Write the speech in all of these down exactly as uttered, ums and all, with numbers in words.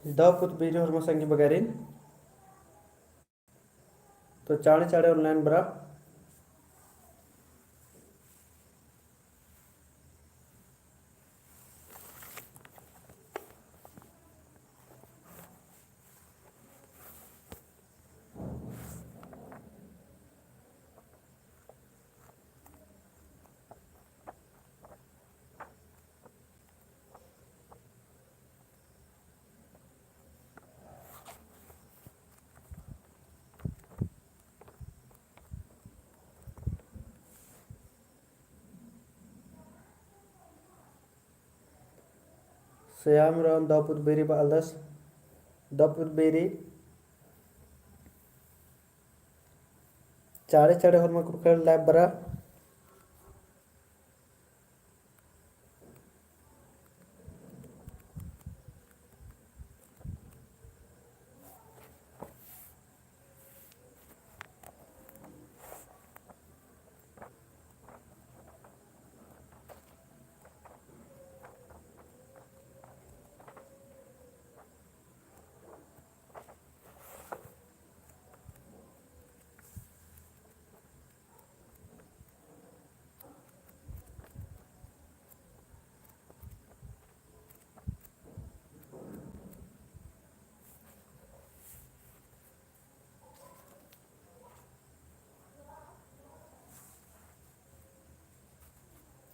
दव पुत बेरी होरमा संगी बगरिन। तो चाड़े चाड़े online बरा। श्याम राम दव पुत बेरी बआलदस, दव पुत बेरी। चाड़े चाड़े होरमा कुँड़ुख़र live बरा।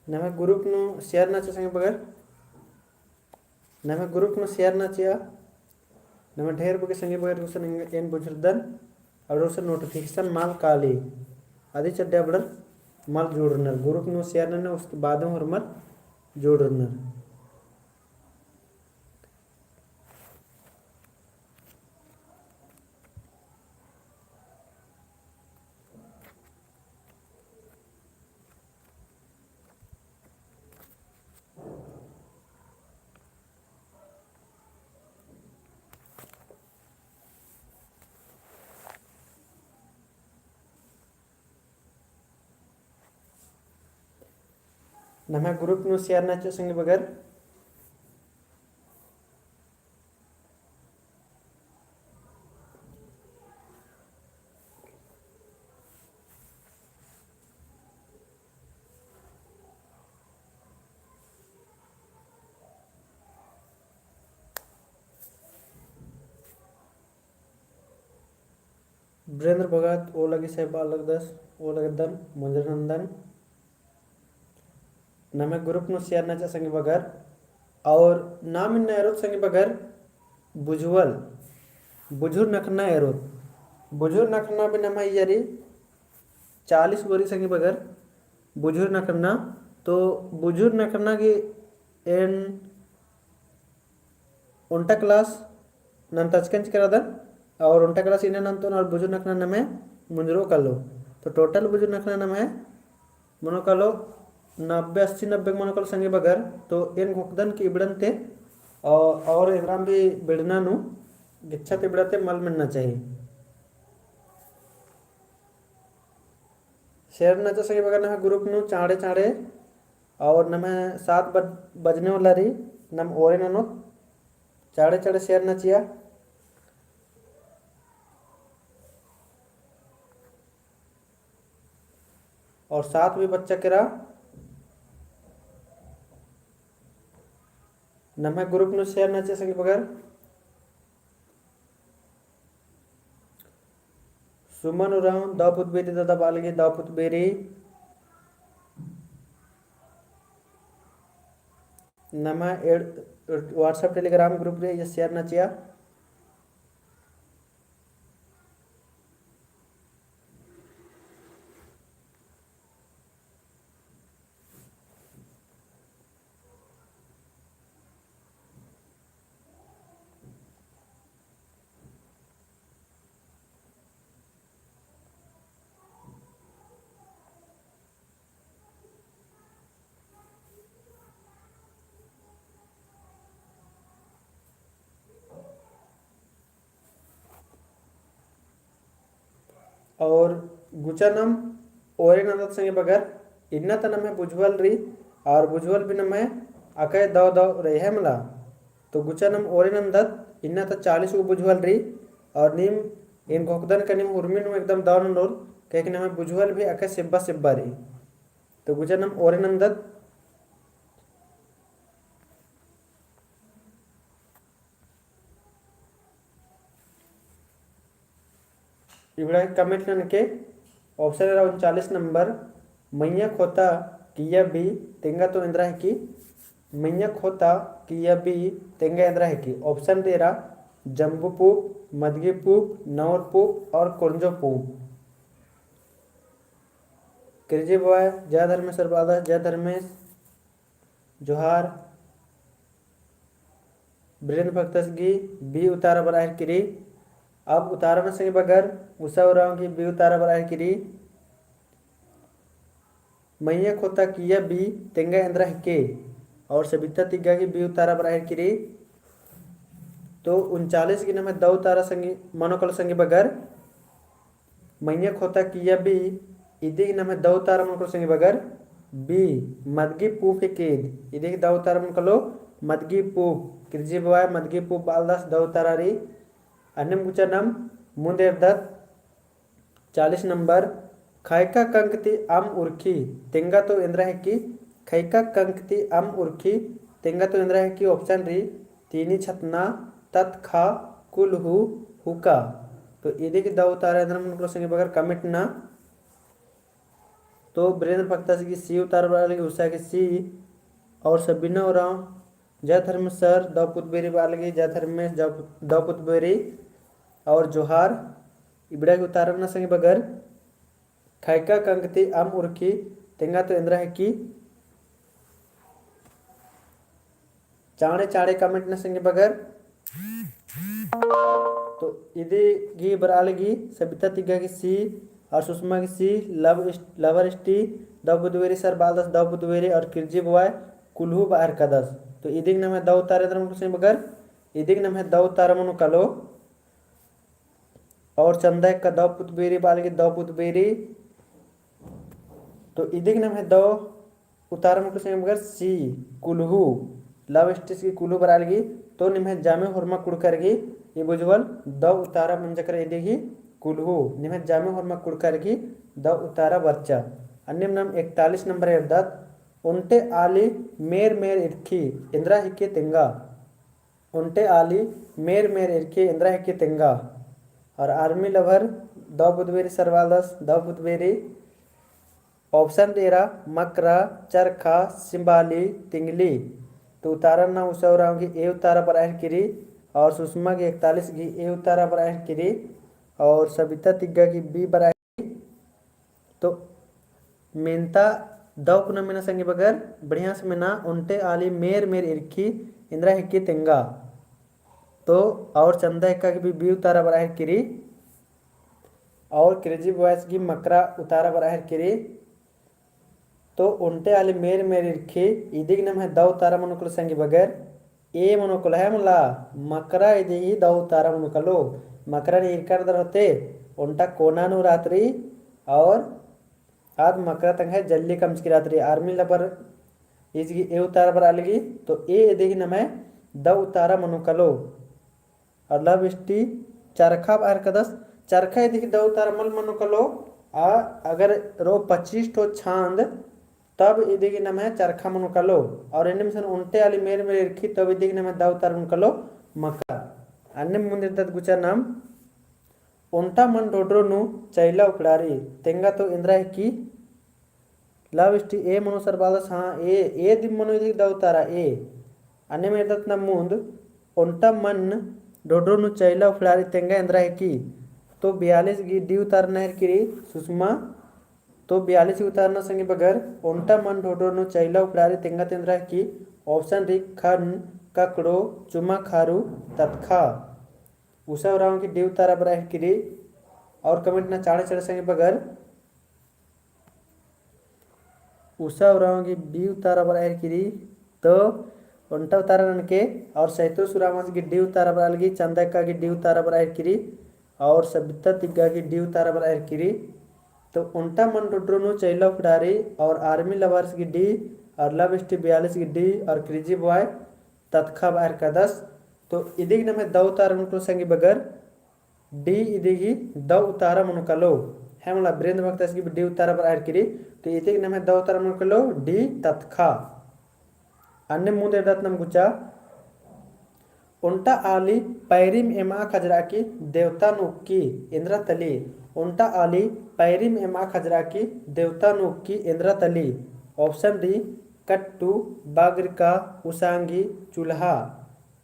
नम्है group नू share नना चिआ संगी बगर। नम्है group नू share नना चिआ। नम्है ढेर बग्गे संगी बगर गुसन एन बुझुरदन। और गुसन notification मल काली। अदी चड्डे अबड़न मल जुड़रनर। Group नू share नना, उसके बाद में होरमर जुड़रनर। नम्है group नू share नना चिआ संगी बगर। वीरेंद्र भगत, ओ लगी साहेब बआ लगदस, ओ लगदन, मुंजर नंदन। नम्है group नू share नना चिआ संगी बगर। और नाम इन्ना एरोत संगी बगर, बुझुवल, बुझुर नखना एरोत। बुझुर नखना भी नम्है इय्या री चालीस बोरी संगी बगर, बुझुर नखना। तो बुझुर नखना गे एन ओन्टा class नन्तचकन चिकरादन, और ओन्टा class इन्ना नन्तोन और बुझुर नखना नम्है मुंजरो कालो। तो total बुझुर नखना नम्है मनो कालो नब्बे, अस्सी नब्बे मनो कालो संगी बगर। तो एन घोखदन कि इबड़न ते और, और एन्दराम भी बिड़ना नू गिच्छा ते इबड़ा ते मल मेन्ना चाही। Share नना चिआ संगी बगर नम्है group नू चाँड़े चाँड़े। और नम्है सात बज-, बजने वाला रई, नम ओरे ननोत। चाँड़े चाँड़े share नना चिआ। और सात भी बच्चा केरा। नम्है group नू share नना चिआ संगी बगर। सुमन उराँव, दव पुत बेरी दादा बआ लगी, दव पुत बेरी। नम्है एड़-, WhatsApp Telegram group रे इय्या share नना चिआ। और गुचा नम ओरे नन्दत संगी बगर, इन्ना ता नम्है बुझुवल रई, और बुझुवल भी नम्है अकय दव दव रई है मला। तो गुचा नम ओरे नन्दत, इन्ना ता चालीस गो बुझुवल रई, और नीम एन घोखदन का नीम उर्मी नू एकदम दव ननोर, कहे कि नम्है बुझुवल भी अक्का सिब्बा सिब्बा रई। तो गुचा नम ओरे नन्दत। इबड़ा comment ननके option एरा उनचालीस नंबर, मइय्याँ खोता किइय्या बी तेंगा तो एन्द्रा हिकी। मइय्याँ खोता किइय्या बी तेंगा एन्द्रा हिकी। Option एरा जम्बू पूप, मदगी पूप, नौर पूप और कोरंजो पूप। किर्जी बवाय, जय धर्मेस बअदस, जय धर्मेस। जोहार। बीरेंद्र भक्तस गही बी उतारा बरआ हेलरकी रई। अब उतारा नू संगी बगर, उषा उराँव गही बी उतारा बरआ हेलरकी रई। मइय्याँ खोता किइय्या बी तेंगा एन्द्रा हिके। और सबिता तिग्गा गही बी उतारा बरआ हेलरकी रई। तो उनचालीस गही नम्है दौ उतारा संगी, मनो कालो संगी बगर। मइय्याँ खोता किइय्या बी, इदी गही नम्है दौ उतारा मनो कालो संगी बगर, बी, मदगी पूप हिकी ईद। इदी गही दौ उतारा मनो कालो, मदगी पूप। किर्जी बवाय, मदगी पूप बआलदस दौ उतारा रई। अन्नेम गुचा नम मुन्द एरदत, चालीस नंबर, खैका कंक ती अम्म उरखी, तेंगा तो एन्द्रा हिकी। खैका कंक ती अम्म उरखी, तेंगा तो एन्द्रा हिकी। Option रई, तीनी छतना, ततखा, कुल्हू, हुका। तो इदी गही दौ उतारा एन्द्रा मनो कालो संगी बगर comment नना। तो बीरेंद्र भक्तस गही सी उतारा बरआ लगी, उषा गही सी। और सबीना उराँव, जय धर्मेस सर, दौ पुतबेरी बरआ लगी, जय धर्मेस, दौ पुत-, दौ पुतबेरी। और जोहार। इबड़ा गही उतारा नना संगी बगर, खैका कंक ती अम्म उरखी, तेंगा तो एन्द्रा हिकी। चाँड़े चाँड़े comment नना संगी बगर। तो इदी गही बरआ लगी, सबिता तिग्गा गही सी, और सुषमा गही सी, लव इस-, लवर इस्टी, दौ पुतबेरी सर बआलदस दौ पुतबेरी, और किर्जी बवाय, कुल्हू बआ हेलरकदस। तो इदी गही नम्है दौ उतारा एन्द्रा मनो कालो संगी बगर, इदी गही नम्है दौ उतारा मनो कालो। और चंदा एक्का दौ पुतबेरी बरआ लगी, दौ पुतबेरी। तो इदी गही नम्है दौ उतारा मनो कालो संगी बगर सी, कुल्हू, लव इस्टीस गही कुल्हू बरआ लगी। तो निम्है जामे होरमा कुँड़ुख़र गही ई बुझुवल दौ उतारा मंजा केरा इदी गही कुल्हू, निम्है जामे होरमा कुँड़ुख़र गही दौ उतारा बरचा। अन्नेम नम एकतालीस नंबर एरदत, ओन्टे आली मेर मेर इरखी, एन्द्रा हिके तेंगा। ओन्टे आली मेर मेर इरखी, एन्द्रा हिके तेंगा। और army lover, दौ पुतबेरी सर बआलदस दौ पुतबेरी। Option एरा मकरा, चरखा, सिम्बाली, तिंगली। तो उतारा नना उषा उराँव गही ए उतारा बरआ हेलरकी रई, और सुषमा गही एकतालीस गही ए उतारा बरआ हेलरकी रई, और सबिता तिग्गा गही बी बरआ तो मेन्ता दौ कुना मेना संगी बगर, बढ़िया से मेना, ओन्टे आली मेर मेर इरखी, एन्द्रा हिके तेंगा। तो और चंदा एक्का गही बी उतारा बरआ हेलरकी रई, और किर्जी बवायस गही मकरा उतारा बरआ हेलरकी रई। तो ओन्टे आली मेर मेर इरखी, इदी गही नम्है दौ उतारा मनो कालो संगी बगर, ए मनो कालो है मला, मकरा इदी गही दौ उतारा मनो कालो। मकरा नी इरखा रअदर होले, ओन्टा कोना नू रअदत रई, और आद मकरा तंग्है जल्ली कमचकी रअदत रई। Army lover इस गही ए उतारा बरआ लगी, तो ए इदी गही नम्है दौ उतारा मनो कालो। और लव इस्टी चरखा बआ हेलरकदस, चरखा इदी गही दौ उतारा मल मनो कालो, आ अगर रओ पच्चीस ठो छांद, तब इदी गही नम्है चरखा मनो कालो। और एन्नेम सन ओन्टे आली मेर मेर इरखी, तब इदी गही नम्है दौ उतारा मनो कालो मकरा। अन्नेम मुन्द एरदत गुचा नम, ओन्टा मन ढोढरो नू चैला उखड़ारी, तेंगा तो एन्द्रा हिकी। लव इस्टी ए मनो सर बआलदस, हाँ, ए, ए दिम मनो इदी गही दौ उतारा, ए। अन्नेम एरदत नम मुन्द, ओन्टा मन ढोढरो नू चैला उखड़ारी, तेंगा एन्द्रा हिकी। तो बयालीस गही डी उतारा नना हेलरकी रई सुषमा। तो बयालीस गही उतारा नना संगी बगर, ओन्टा मन ढोढरो नू चैला उखड़ारी, तेंगा तो एन्द्रा हिकी। Option रई खन, ककड़ो, चुमा खारू, ततखा। उषा उराँव गही डी उतारा बरआ हेलरकी रई, और comment नना चाँड़े चाँड़े संगी बगर। उषा उराँव गही बी उतारा बरआ हेलरकी रई, तो ओन्टा उतारा ननके, और सैतोस उराँवस गही डी उतारा बरआ लगी, चंदा एक्का गही डी उतारा बरआ हेलरकी रई, और सबिता तिग्गा गही डी उतारा बरआ हेलरकी रई। तो ओन्टा मन ढोढरो नू चैला उखड़ारी, और army lovers गही डी, और लव इस्टी बयालीस गही डी, और किर्जी बवाय ततखा बआ हेलरकदस। तो इदिग नम्है दौ उतारा मनो कालो संगी बगर, D इदिगी दौ उतारा मनो कालो। है मला, वीरेंद्र भगतस गी भी D उतारा बरआ हेलरकी रई। तो इदिग नम्है दौ उतारा मनो कालो D ततखा। अन्ने मुन्द एरदत नाम गुचा, ओन्टा आली पैरिम एमा खजराकी देवता नू उक्की एन्द्रा तली। ओन्टा आली पैरिम एमा खजराकी देवता नू उक्की एन्द्रा तली। Option D, कट्टू, बागरिका, उसांगी, चुल्हा।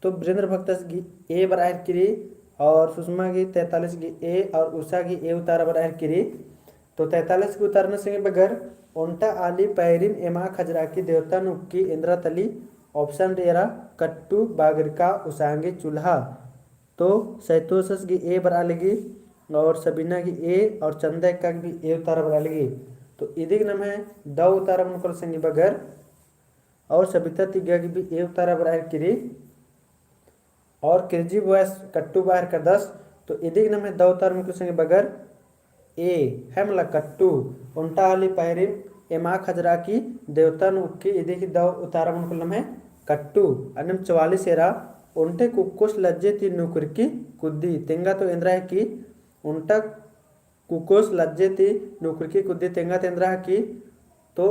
तो वीरेंद्र भगतस गी A बरआ हेलरकी रई और सुषमा गी तैंतालीस गी A और उषा गी A उतारा बरआ हेलरकी रई। तो तैंतालीस गी उतारा नू संगी बगर, ओन्टा आली पैरिम एमा खजराकी देवता नू उक्की एन्द्रा तली। Option D एरा, कट्टू, बागरिका, उसांगी, चुल्हा। तो सैतोसस गी A बरआ लगी और सबीना गी A और चंदा एक्का गी भी A उतारा बरआ लगी। तो इदिग नम्है दौ उतारा मनो कालो संगी बगर और सबिता तिग्गा गी भी A उतारा बरआ हेलरकी रई। और crazy boy कट्टू बरआ हेलरकदस। तो इदिग नम्है दौ उतारा मनो कालो संगी बगर A, है मला कट्टू। ओन्टा आली पैरिम एमा खजराकी देवता नू उक्की, इदिगी दौ उतारा मनो कालो नम्है कट्टू। अन्नेम चवालिस एरा, ओन्टे कुक्कोस लज्जे ती नुकरकी कुद्दी तेंगा तो एन्द्रा हेलरकी। ओन्टा कुक्कोस लज्जे ती नुकरकी कुद्दी तेंगा तो एन्द्रा हेलरकी। तो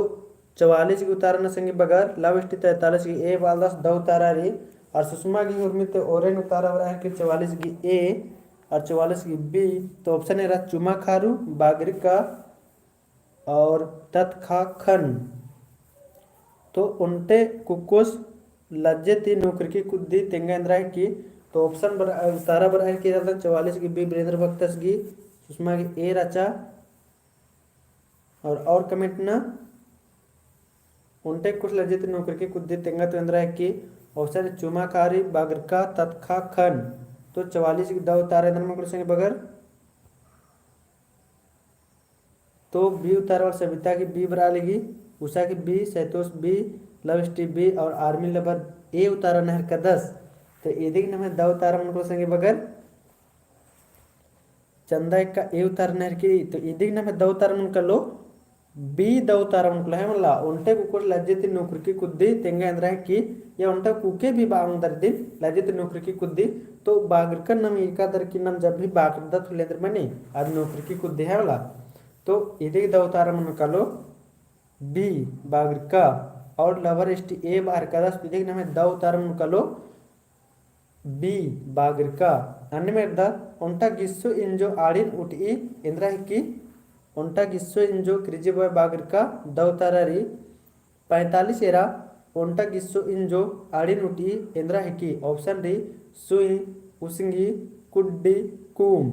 चवालिस गी उतारा नू संगी बगर, लव स्टी तैंतालीस गी A बआलदस दौ उतारा रई। और सुषमा गी हुरमी ती ओरेन उतारा बरआ हेलरकी रई चवालिस गी A और चवालिस गी B। तो option एरा, चुमा खारू, बागरिका और ततखा खन। तो ओन्टे कुक्कोस लज्जे ती नुकरकी कुद्दी तेंगा एन्द्रा हेलरकी। तो option बर-, उतारा बरआ हेलरकी रई चवालिस गी B वीरेंद्र भगतस गी, सुषमा गी A रहचा। और, और comment ना, ओन्टे कुक्कोस लज्जे ती नुकरकी कुद्दी तेंगा तो एन्द्रा हेलरकी। Option चुमा खारू, बागरिका, ततखा खन। तो चवालिस गी दौ उतारा एन्द्रा मनो कालो संगी बगर। तो B उतारा बरआ, सबिता गी B बरआ लगी, उषा गी B, सैतोस B, लव स्टी B और आर्मी लवर A उतारा नना हेलरकदस। तो इदिग नम्है दौ उतारा मनो कालो संगी बगर, चंदा एक्का A उतारा नना हेलरकी रई। तो इदिग नम्है दौ उतारा मनो कालो B दौ उतारा मनो कालो, है मला, ओन्टे कुक्कोस लज्जे ती नुकरकी कुद्दी तेंगा एन्द्रा हेलरकी, या ओन्टा कुक्के भी बआ ओंगदर दिम लज्जे ती नुकरकी कुद्दी। तो बागरिकन नाम ईरकादर की नाम जब भी बागरदत होले एन्देर मनी, आद नुकरकी कुद्दी, है मला। तो इदिगी दौ उतारा मनो कालो B बागरिका। और लवर स्टी A बरआ हेलरकदस, तो इदिग नम्है दौ उतारा मनो कालो B बागरिका। अन्नेम एरदत, ओन्टा गिस्सो इंजो आड़िन उटई एन्द्रा हेलरकी। ओन्टा गिस्सो इंजो crazy boy बागरिका दौ उतारा रई। पैंतालीस एरा, ओन्टा गिस्सो इंजो आड़िन उटई एन्द्रा हेलरकी। Option D, सुई, उसंगी, कुड्डी, कूम।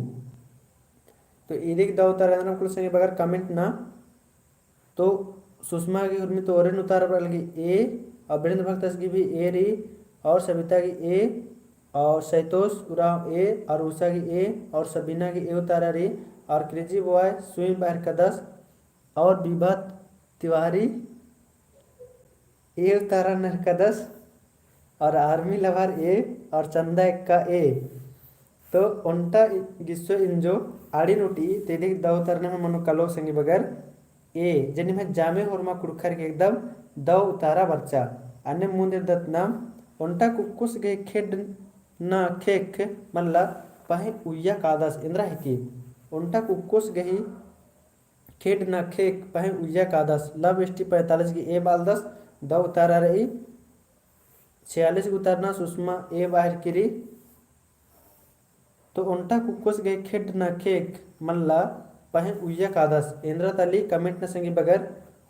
तो इदिगी दौ उतारा एन्द्रा मनो कालो संगी बगर comment ना। तो सुषमा गी हुरमी ती ओरेन उतारा बरआ लगी A, और वीरेंद्र भगतस गी भी A रई, और सबिता गी A, और सैतोस उराँव A, और उषा गी A, और सबीना गी A उतारा रई, और crazy boy सुई बरआ हेलरकदस, और विभा तिवारी A उतारा नना हेलरकदस, और आर्मी लवर A, और चंदा एक्का A। तो ओन्टा गिस्सो इंजो आड़िन उटई, तो इदिगी दौ उतारा नम्है मनो कालो संगी बगर A, जे निम्है जामे होरमा कुँड़ुख़र गे एकदम दौ उतारा बरचा। अन्नेम मुन्द एरदत नाम, ओन्टा कुक्कोस गही खेड्ड ना ख़ेख़ मल्ला पहें उइय्या कादस एन्द्रा हेलरकी। ओन्टा कुक्कोस गही खेड्ड ना ख़ेख़ पहें उइय्या कादस। लव स्टी पैंतालीस गी A बआलदस, दौ उतारा रई। छियालीस गी उतारा ना सुषमा A बआ हेलरकी रई। तो ओन्टा कुक्कोस गही खेड्ड ना ख़ेख़ मल्ला पहें उइय्या कादस एन्द्रा तली comment ना संगी बगर।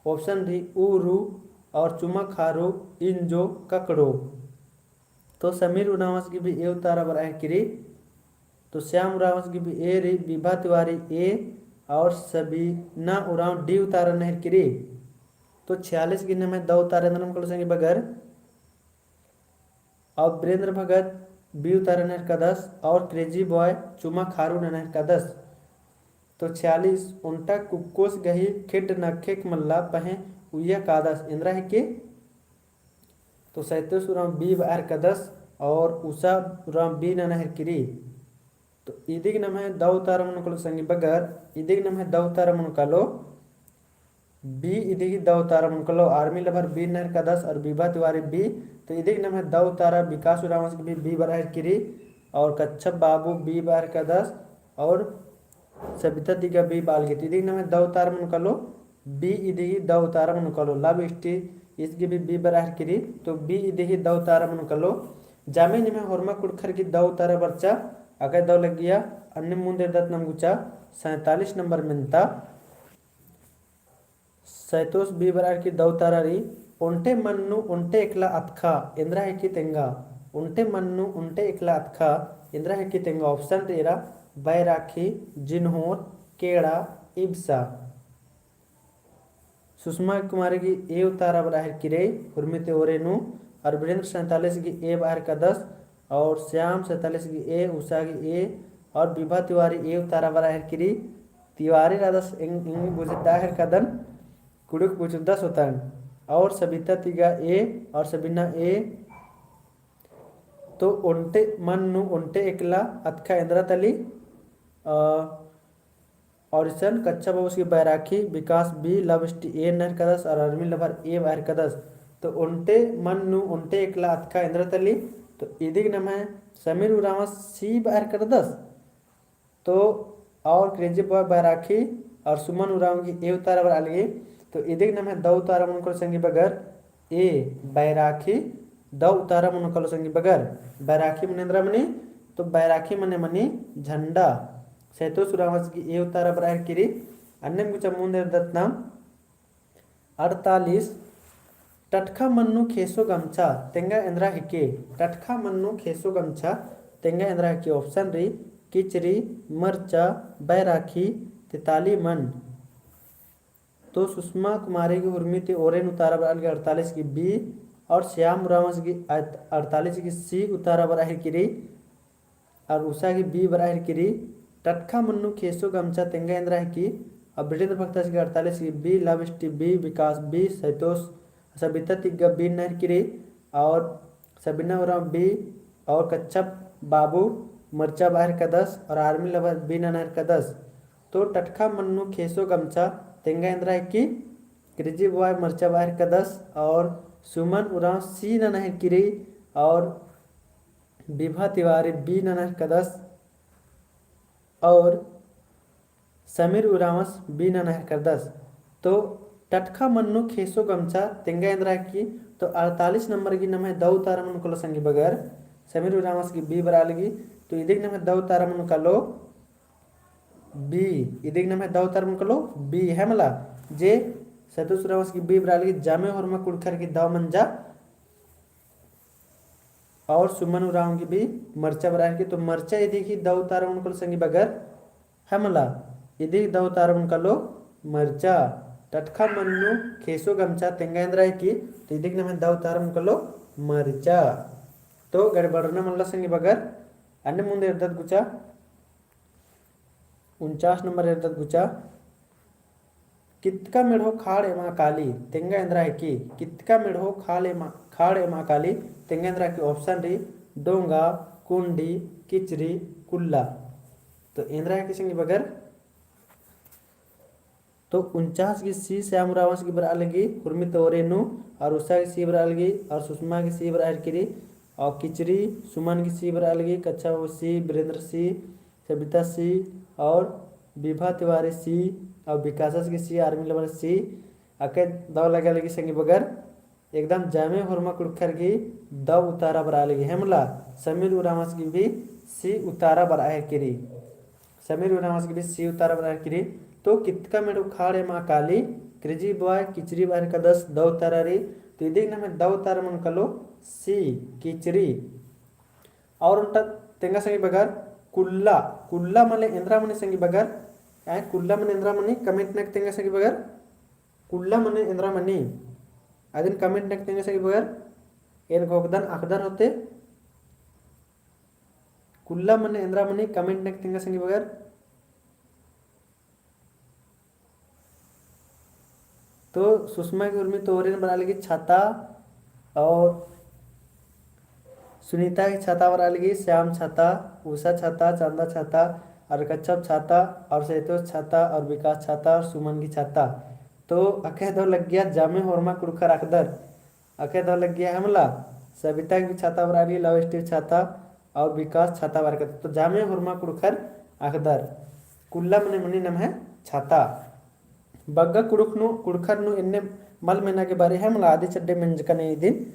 Option रई ऊरू और चुमा खारू इंजो ककड़ो। तो समीर उराँवस गी भी A उतारा बरआ हेलरकी रई। तो श्याम उराँवस गी भी A रई, विभा तिवारी A और सबीना उराँव D उतारा नना हेलरकी रई। तो छियालीस गी नम्है दौ उतारा एन्द्रा मनो कालो संगी बगर। और वीरेंद्र भगत B उतारा नना हेलरकदस और crazy boy चुमा खारू नना हेलरकदस। तो छियालीस, ओन्टा कुक्कोस गही खेड्ड ना ख़ेख़ मल्ला पहें उइय्या कादस एन्द्रा हेलरकी। तो सैतोस उराँव B बआ हेलरकदस और उषा उराँव B नना हेलरकी रई। तो इदिगी नम्है दौ उतारा मनो कालो संगी बगर, इदिगी नम्है दौ उतारा मनो कालो B इदी गही दौ उतारा मनो कालो। आर्मी लवर B नना हेलरकदस और विभा तिवारी B। तो इदी गही नम्है दौ उतारा विकास उराँवस गही भी B बरआ हेलरकी रई और कच्छप बाबू B बरआ हेलरकदस और सबिता तिग्गा B बरआ लगी। तो इदी गही नम्है दौ उतारा मनो कालो, B इदी गही दौ उतारा मनो कालो। लव स्टी ईस गही भी B बरआ हेलरकी रई। तो B इदी गही दौ उतारा मनो कालो। जामे निम्है होरमा कुँड़ुख़र गही दौ उतारा बरचा, अकय दौ लग्गिया, अन्ने मुन्द एरदत नाम गुचा सैंतालीस नंबर मेन्ता। सैतोस B बरआ हेलरकी दौ उतारा रई। ओन्टे मन्नू ओन्टे एकला अतखा एन्द्रा हेलरकी तेंगा। ओन्टे मन्नू ओन्टे एकला अतखा एन्द्रा हेलरकी तेंगा। Option रई एरा बैराखी, जिनहोर, केड़ा, इबसा। सुषमा कुमारी गही A उतारा बरआ हेलरकी रई, हुरमी ती ओरे नू, और वीरेंद्र सैंतालीस गही A बरआ हेलरकदस, और श्याम सैंतालीस गही A, उषा गही A, और विभा तिवारी A उतारा बरआ हेलरकी रई। तिवारी रअदस एंग, एंग बुझदआ हेलरकदन, कुँड़ुख़ बुझुरदस होतंग, और सबिता तिग्गा A, और सबिना A। तो ओन्टे मन्नू ओन्टे एकला अतखा एन्द्रा तली, अ, और इसन कच्छप बाबूस गही बैराखी, विकास B, लव स्टी A नना हेलरकदस और आर्मी लवर A बरआ हेलरकदस। तो ओन्टे मन्नू ओन्टे एकला अतखा एन्द्रा तली। तो इदी गही नम्है समीर उराँवस C बरआ हेलरकदस। तो और क्रेजी बॉय बैराखी और सुमन उराँव गही A उतारा बरआ लगी। तो इदी गही नम्है दौ उतारा मनो कालो संगी बगर A, बैराखी, दौ उतारा मनो कालो संगी बगर। बैराखी मने एन्द्रा मनी, तो बैराखी मने मनी झंडा। सैतोस उराँवस गही A उतारा बरआ हेलरकी रई। अन्नेम गुचा मुन्द एरदत नाम अड़तालीस। टटखा मन्नू खेसो गमछा तेंगा एन्द्रा हेलरकी। टटखा मन्नू खेसो गमछा तेंगा एन्द्रा हेलरकी। Option रई किचरी, मरचा, बैराखी, तिताली मन। तो सुषमा कुमारी गही हुरमी ती ओरे नू उतारा बरआ लगी अड़तालीस गही B और श्याम उराँवस गही अड़तालीस गही C उतारा बरआ हेलरकी रई। और उषा गही B बरआ हेलरकी रई। टटखा मन्नू खेसो गमछा तेंगा एन्द्रा हेलरकी। और वीरेंद्र भगतस गही अड़तालीस गही B, लव स्टी B, विकास B, सैतोस, सबिता तिग्गा B नना हेलरकी रई। और सबिना उराँव B, और कच्छप बाबू मरचा बरआ हेलरकदस और आर्मी लवर B नना हेलरकदस। तो टटखा मन्नू खेसो गमछा तेंगा एन्द्रा हेलरकी, क्रेजी बॉय मरचा बरआ हेलरकदस और सुमन उराँव C नना हेलरकी रई और विभा तिवारी B नना हेलरकदस और समीर उराँवस B नना हेलरकदस। तो टटखा मन्नू खेसो गमछा तेंगा एन्द्रा हेलरकी। तो अड़तालीस नंबर गही नम्है दौ उतारा मनो कालो संगी बगर, समीर उराँवस गही B बरआ लगी। तो इदी गही नम्है दौ उतारा मनो कालो B, इदी गही नम्है दौ उतारा मनो कालो B है मला, जे सैतोस उराँवस गही B बरआ लगी, जामे होरमा कुँड़ुख़र गही दौ मंजा और सुमन उराँव गही भी मरचा बरआ हेलरकी। तो मरचा इदी गही दौ उतारा मनो कालो संगी बगर, है मला, इदी गही दौ उतारा मनो कालो मरचा। टटखा मन्नू खेसो गमछा तेंगा एन्द्रा हेलरकी, तो इदी गही नम्है दौ उतारा मनो कालो मरचा। तो गड़बड़ना मल्ला संगी बगर, अन्ने मुन्द एरदत गुचा उनचास नंबर एरदत गुचा। कितका मेढ़ो खाड़ एमा काली तेंगा एन्द्रा हेलरकी। कितका मेढ़ो खाल एमा, खाड़ एमा काली तेंगा एन्द्रा हेलरकी। Option रई डोंगा, कुंडी, किचरी, कुल्ला। तो एन्द्रा हेलरकी संगी बगर। तो उनचास गही C श्याम उराँवस गही बरआ लगी, हुरमी ती ओरे नू, और उषा गही C बरआ लगी, और सुषमा गही C बरआ हेलरकी रई, और किचरी सुमन गही C बरआ लगी, कच्छप बाबू C, वीरेंद्र C, सबिता C और विभा तिवारी C और विकासस गही C, आर्मी लवर C। अकय दौ लग्गा लगी संगी बगर, एकदम जामे होरमा कुँड़ुख़र गही दौ उतारा बरआ लगी। है मला, समीर उराँवस गही भी C उतारा बरआ हेलरकी रई। समीर उराँवस गही भी C उतारा बरआ हेलरकी रई। तो कितका मेढ़ो खाड़ एमा काली, क्रेजी बॉय, किचरी बरआ हेलरकदस दौ उतारा रई। तो इदी गही नम्है दौ उतारा मनो कालो C, किचरी। और ओन्टा तेंगा संगी बगर कुल्ला, कुल्ला मने एन्द्रा मनी संगी बगर, आय कुल्ला मने एन्द्रा मनी comment नना गे तेंगा संगी बगर, कुल्ला मने एन्द्रा मनी, अदिन comment नना गे तेंगा संगी बगर, एन घोखदन अख़दन होले, कुल्ला मने एन्द्रा मनी comment नना गे तेंगा संगी बगर। तो सुषमा गही उर्मी ती ओरे नू बरआ लगी छाता और सुनीता गही छाता बरआ लगी, श्याम छाता, उषा छाता, चंदा छाता, और कच्छप छाता, और सैतोस छाता, और विकास छाता, और सुमन गही छाता। तो अकय दव लग्गिया जामे होरमा कुँड़ुख़र अख़दर। अकय दव लग्गिया है मला, सबिता गही छाता बरआ लगी, लव स्टेज छाता और विकास छाता बरआ लगी। तो जामे होरमा कुँड़ुख़र अख़दर। कुल्ला मने मनी नम्है छाता। बग्गे कुँड़ुख़ नू, कुँड़ुख़र नू एन्ने मल मेना गे बरई है मला, आदिच अड्डे मेंजकन इदिन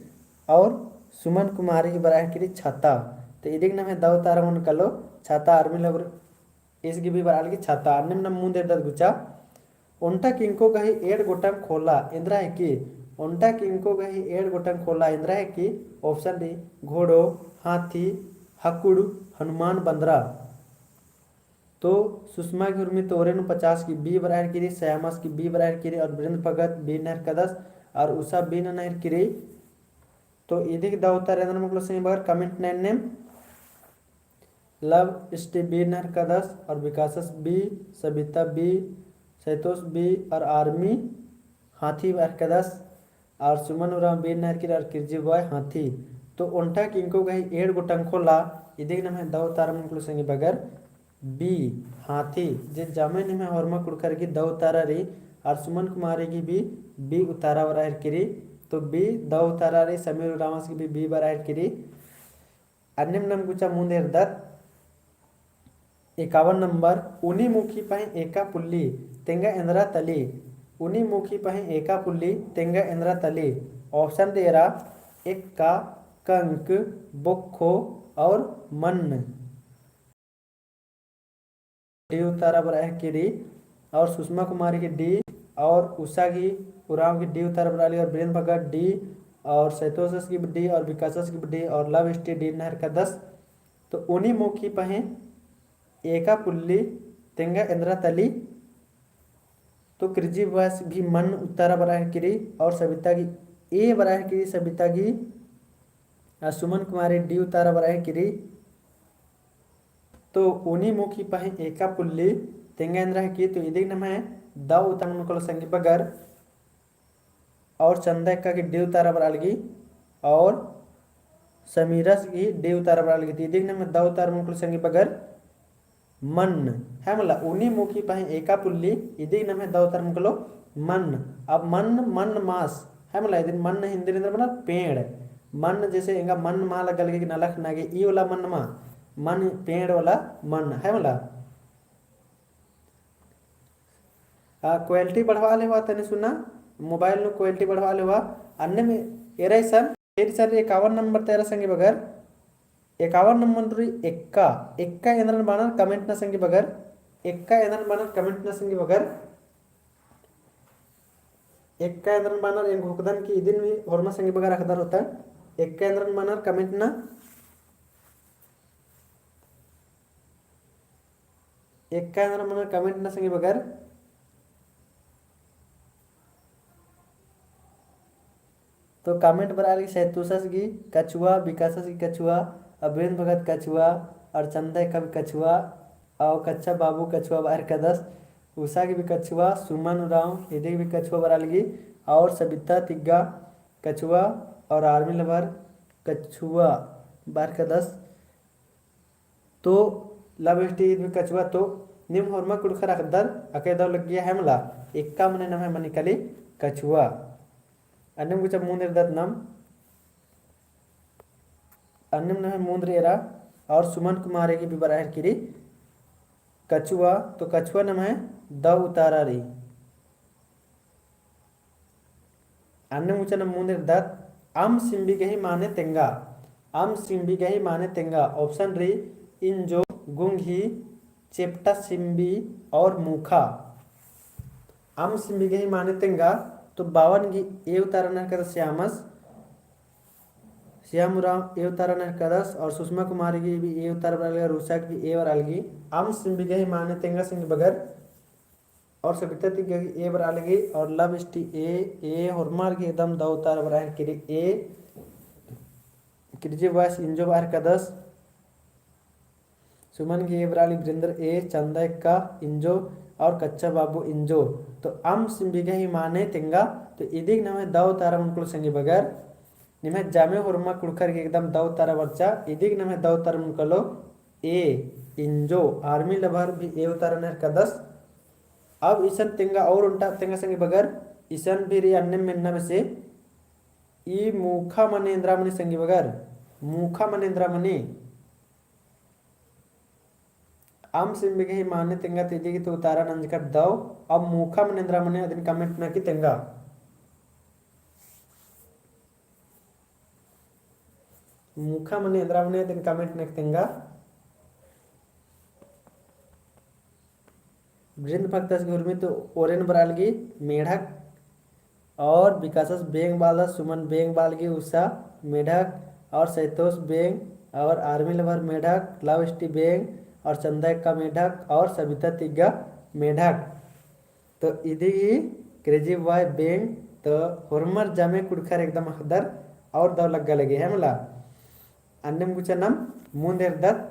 और सुमन कुमारी गही बरआ लगी छाता। तो इदिक नम्है दव उतारा मनो कालो छाता, आर्मी लवर ईस गही भी बरआ लगी छाता। अन्नेम नम मुन्द एरदत गुचा। ओन्टा किंको गही एंड़ गोटंग खोला एन्दरा हिकी? ओन्टा किंको गही एंड़ गोटंग खोला एन्दरा हिकी? Option D, घोड़ो, हाथी, हकुड़, हनुमान बन्दरा। तो सुषमा गही उर्मी तो ओरे नू पचास गही B बरआ लगी, श्यामस गही B बरआ लगी और वीरेंद्र भगत B नना हेलरकदस और उषा B नना हेलरकी। तो इदिक दव उतारा एन्दरा मनो कालो संगी बगर comment नू एन्नेम। लव स्टी B नना हेलरकदस और विकासस B, सबिता B, सैतोस B और आर्मी हाथी बरआ लगी और सुमन उराँव B नना हेलरकी और किर्जी बॉय हाथी। तो ओन्टा किंको गही एंड़ गोटंग खोला, इदिक नम्है दव उतारा मनो कालो संगी बगर B हाथी। जे जामे नम्है होरमा कुँड़ुख़र गही दव उतारा रई और सुमन कुमारी गही भी B उतारा बरआ लगी। तो B दव उतारा रई, समीर उराँवस गही भी B बरआ लगी। अन्नेम नम गुचा मुन्द एरदत। एकावन नंबर, उनी मुखी पहें एका पुल्ली तेंगा एन्दरा तली। उनी मुखी पहें एका पुल्ली तेंगा एन्दरा तली। Option D एरा, एक्का, कंक, बोक्खो और मन्न। D उतारा बरआ लगी और सुषमा कुमारी गही D और उषा गही उराँव गही D उतारा बरआ लगी और वीरेंद्र भगत D और सैतोसस गही D और विकासस गही D और लव स्टी D नना हेलरकदस। तो उनी मुखी पहें एका पुल्ली तेंगा एन्दरा तली। तो किर्जी बॉयस भी मन्न उतारा बरआ लगी और सबिता गही A बरआ लगी, सबिता गही, आ, सुमन कुमारी D उतारा बरआ लगी। तो उनी मुखी पहें एका पुल्ली तेंगा एन्दरा हिकी, तो इदिक नम्है दव उतारा मनो कालो संगी बगर। और चंदा एक्का गही D उतारा बरआ लगी और समीरस गही D उतारा बरआ लगी। तो इदिक नम्है दव उतारा मनो कालो संगी बगर मन्न, है मला। उनी मुखी पहें एका पुल्ली, इदिक नम्है दव उतारा मनो कालो मन्न। अब मन्न, मन्न मास, है मला। इदिन मन्न हिन्दी नू एन्दरा बअनर, पेड़। मन्न जैसे एंगा मन्न मा लग्गा लगी कि नलख नगे, ई वाला मन्न मा, मन्न पेड़ वाला मन्न, है मला। आ, quality बढ़वा लेवा तनी सुना, mobile नू quality बढ़वा लेवा। अन्नेम एरा इसन, फिर सर एकावन नंबर तेरा संगी बगर, एकावन नंबर रई एक्का, एक्का एन्दरन बअनर comment ना संगी बगर, एक्का एन्दरन बअनर comment ना संगी बगर, एक्का एन्दरन बअनर एंग होकदन कि इदिन भी होरमा संगी बगर अख़दर होता, एक्का एन्दरन बअनर comment ना। एक्का एन्दरन बअनर comment ना संगी बगर। तो comment बरआ लगी सैतोसस गही कछुआ, विकासस गही कछुआ, अबरेंद्र भगत कछुआ, और चंदा एक्का भी कछुआ, और कच्छा बाबू कछुआ बअर कदस, उषा गही भी कछुआ, सुमन उराँव इदी गही भी कछुआ बरआ लगी, और सबिता तिग्गा कछुआ, और आर्मी लवर कछुआ बअर कदस। तो लव स्टी इद भी कछुआ तो नीम होरमा कुँड़ुख़र अख़दर अकय दव लग्गिया है मला, एक्का मने नम्है मनी काली कछुआ। अन्नेम गुचा मुन्द एरदत नाम, अन्नेम नम्है मुन्द रई एरा, और सुमन कुमारी गही भी बरआ हेलरकी रई कछुआ, तो कछुआ नम्है दव उतारा रई। अन्नेम गुचा नाम मुन्द एरदत, अम सिम्बी गही माने तेंगा। अम सिम्बी गही माने तेंगा। Option रई, इंजो, गुंगी, चेपटा सिम्बी और मूखा। अम सिम्बी गही माने तेंगा, तो बावन गही A उतारा नना हेलरकदस श्यामस, श्याम उराँव A उतारा नना हेलरकदस, और सुषमा कुमारी गही भी A उतारा बरआ लगी, और उषा गही भी A बरआ लगी। अम सिम्बी गही माने तेंगा संगी बगर, और सबिता तिग्गा गही A बरआ लगी, और लव स्टी A, A होरमर गही एकदम दव उतारा बरआ हेलरकी रई A, किर्जी बॉयस इंजो बअर कदस, सुमन गही A बरआ लगी वीरेंद्र A, चंदा एक्का इंजो, और कच्छा बाबू इंजो। तो अम सिम्बी गही माने तेंगा, तो इदिक नम्है दव उतारा मनो कालो संगी बगर, निम्है जामे होरमा कुँड़ुख़र गही एकदम दव उतारा बरचा, इदिक नम्है दव उतारा मनो कालो A, इंजो, आर्मी लवर भी A उतारा नना हेलरकदस। अब इसन तेंगा और ओन्टा तेंगा संगी बगर, इसन भी रई अन्नेम मेन्ना बेसे। ई मूखा मने एन्दरा मनी संगी बगर, मूखा मने एन्दरा मनी। अम्म सिम्बी गही माने तेंगा तो इदिगी तो उतारा नंजकर दव। अब मूखा मने एन्दरा मनी अदिन comment नना की तेंगा। मूखा मने एन्दरा मनी अदिन comment नना की तेंगा। वृंद भगतस गही उर्मी तो ओरेन बरआ लगी मेढक। और विकासस बेंग बआलदस, सुमन बेंग बआलगी, उषा मेढक और सैतोस बेंग और आर्मी लवर मेढक, लव स्टी बेंग और चंदा एक्का मेढक और सबिता तिग्गा मेढक। तो इदिगी crazy boy बेंग तो होरमर जामे कुँड़ुख़र एकदम अख़दर और दव लग्गा लगी है मला। अन्नेम गुचा नाम मुन्द एरदत।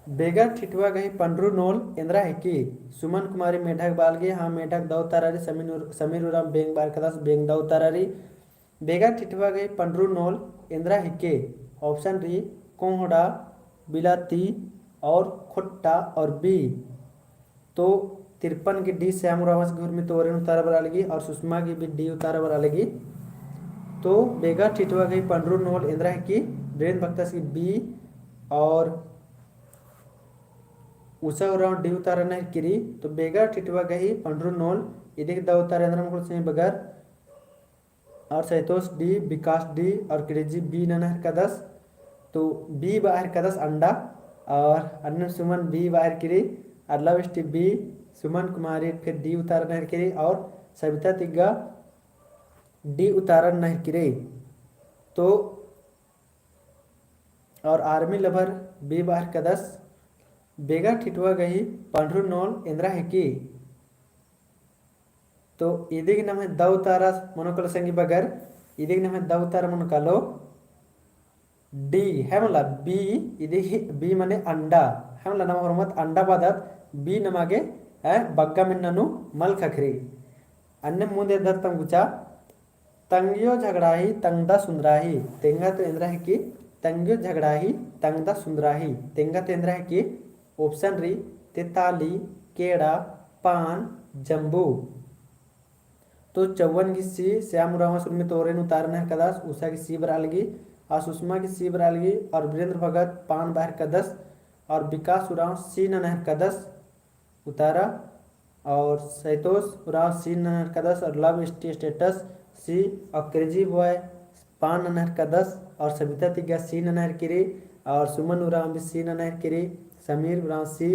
बेगा ठिठवा गही पंडरू नोल एन्दरा हिकी? सुमन कुमारी मेढक बआलगी, हाँ मेढक दव उतारा रई। समीर उर-, समीर उराँव बेंग बअर कदस, बेंग दव उतारा रई। बेगा ठिठवा गही पंडरू नोल एन्दरा हिके? Option रई कोंहड़ा, बिलाती और खोट्टा और B। तो तिरपन गही D श्याम उराँवस गही उर्मी तो ओरेन उतारा बरआ लगी और सुषमा गही भी D उतारा बरआ लगी। तो बेगा ठिठवा गही पंडरू नोल एन्दरा हिकी? वृंद भगतस गही B और उषा उराँव D उतारा नना हिरकी रई। तो बेगा ठिठवा गही पंडरू नोल इदिगी दव उतारा एन्दरा मनो कालो संगी बगर। और सैतोस D, विकास D और crazy B नना हेरकदस। तो B बआ हेरकदस अंडा। और अन्नेम सुमन B बआ हेरकी रई। और लव स्टी B, सुमन कुमारी फिर D उतारा नना हेरकी रई। और सबिता तिग्गा D उतारा नना हेरकी रई। तो और आर्मी लवर B बआ हेरकदस। बेगा ठिठवा गही पंडरू नोल एन्दरा हिकी? तो इदिगी नम्है दव उतारा मनो कालो संगी बगर, इदिगी नम्है दव उतारा मनो कालो D, है मला B, इदिगी B मने अंडा, है मला नमा होरमत अंडा बअदत, B नमा गे, है, बग्गा मेन्ना नू मल ख़क्खरई। अन्नेम मुन्द एरदत तम गुचा, तंग्यो झगड़ाही तंगदा सुन्दराही, तेंगा तो एन्दरा हिकी? तंग्यो झगड़ाही तंगदा सुन्दराही, तेंगा तो एन्दरा हिकी? Option रई तेताली, केड़ा, पान, जम्बू। तो चौवन गही C, श्याम उराँवस उर्मी तो ओरेन उतारा नना हेरकदस, उषा गही C बरआ लगी, और सुषमा गही C बरआ लगी, और वीरेंद्र भगत पान बआ हेरकदस, और विकास उराँव C नना हेरकदस उतारा, और सैतोस उराँव C नना हेरकदस, और लव स्टी स्टेटस C, और crazy boy पान नना हेरकदस, और सबिता तिग्गा C नना हेरकी रई, और सुमन उराँव भी C नना हेरकी रई, समीर उराँव C,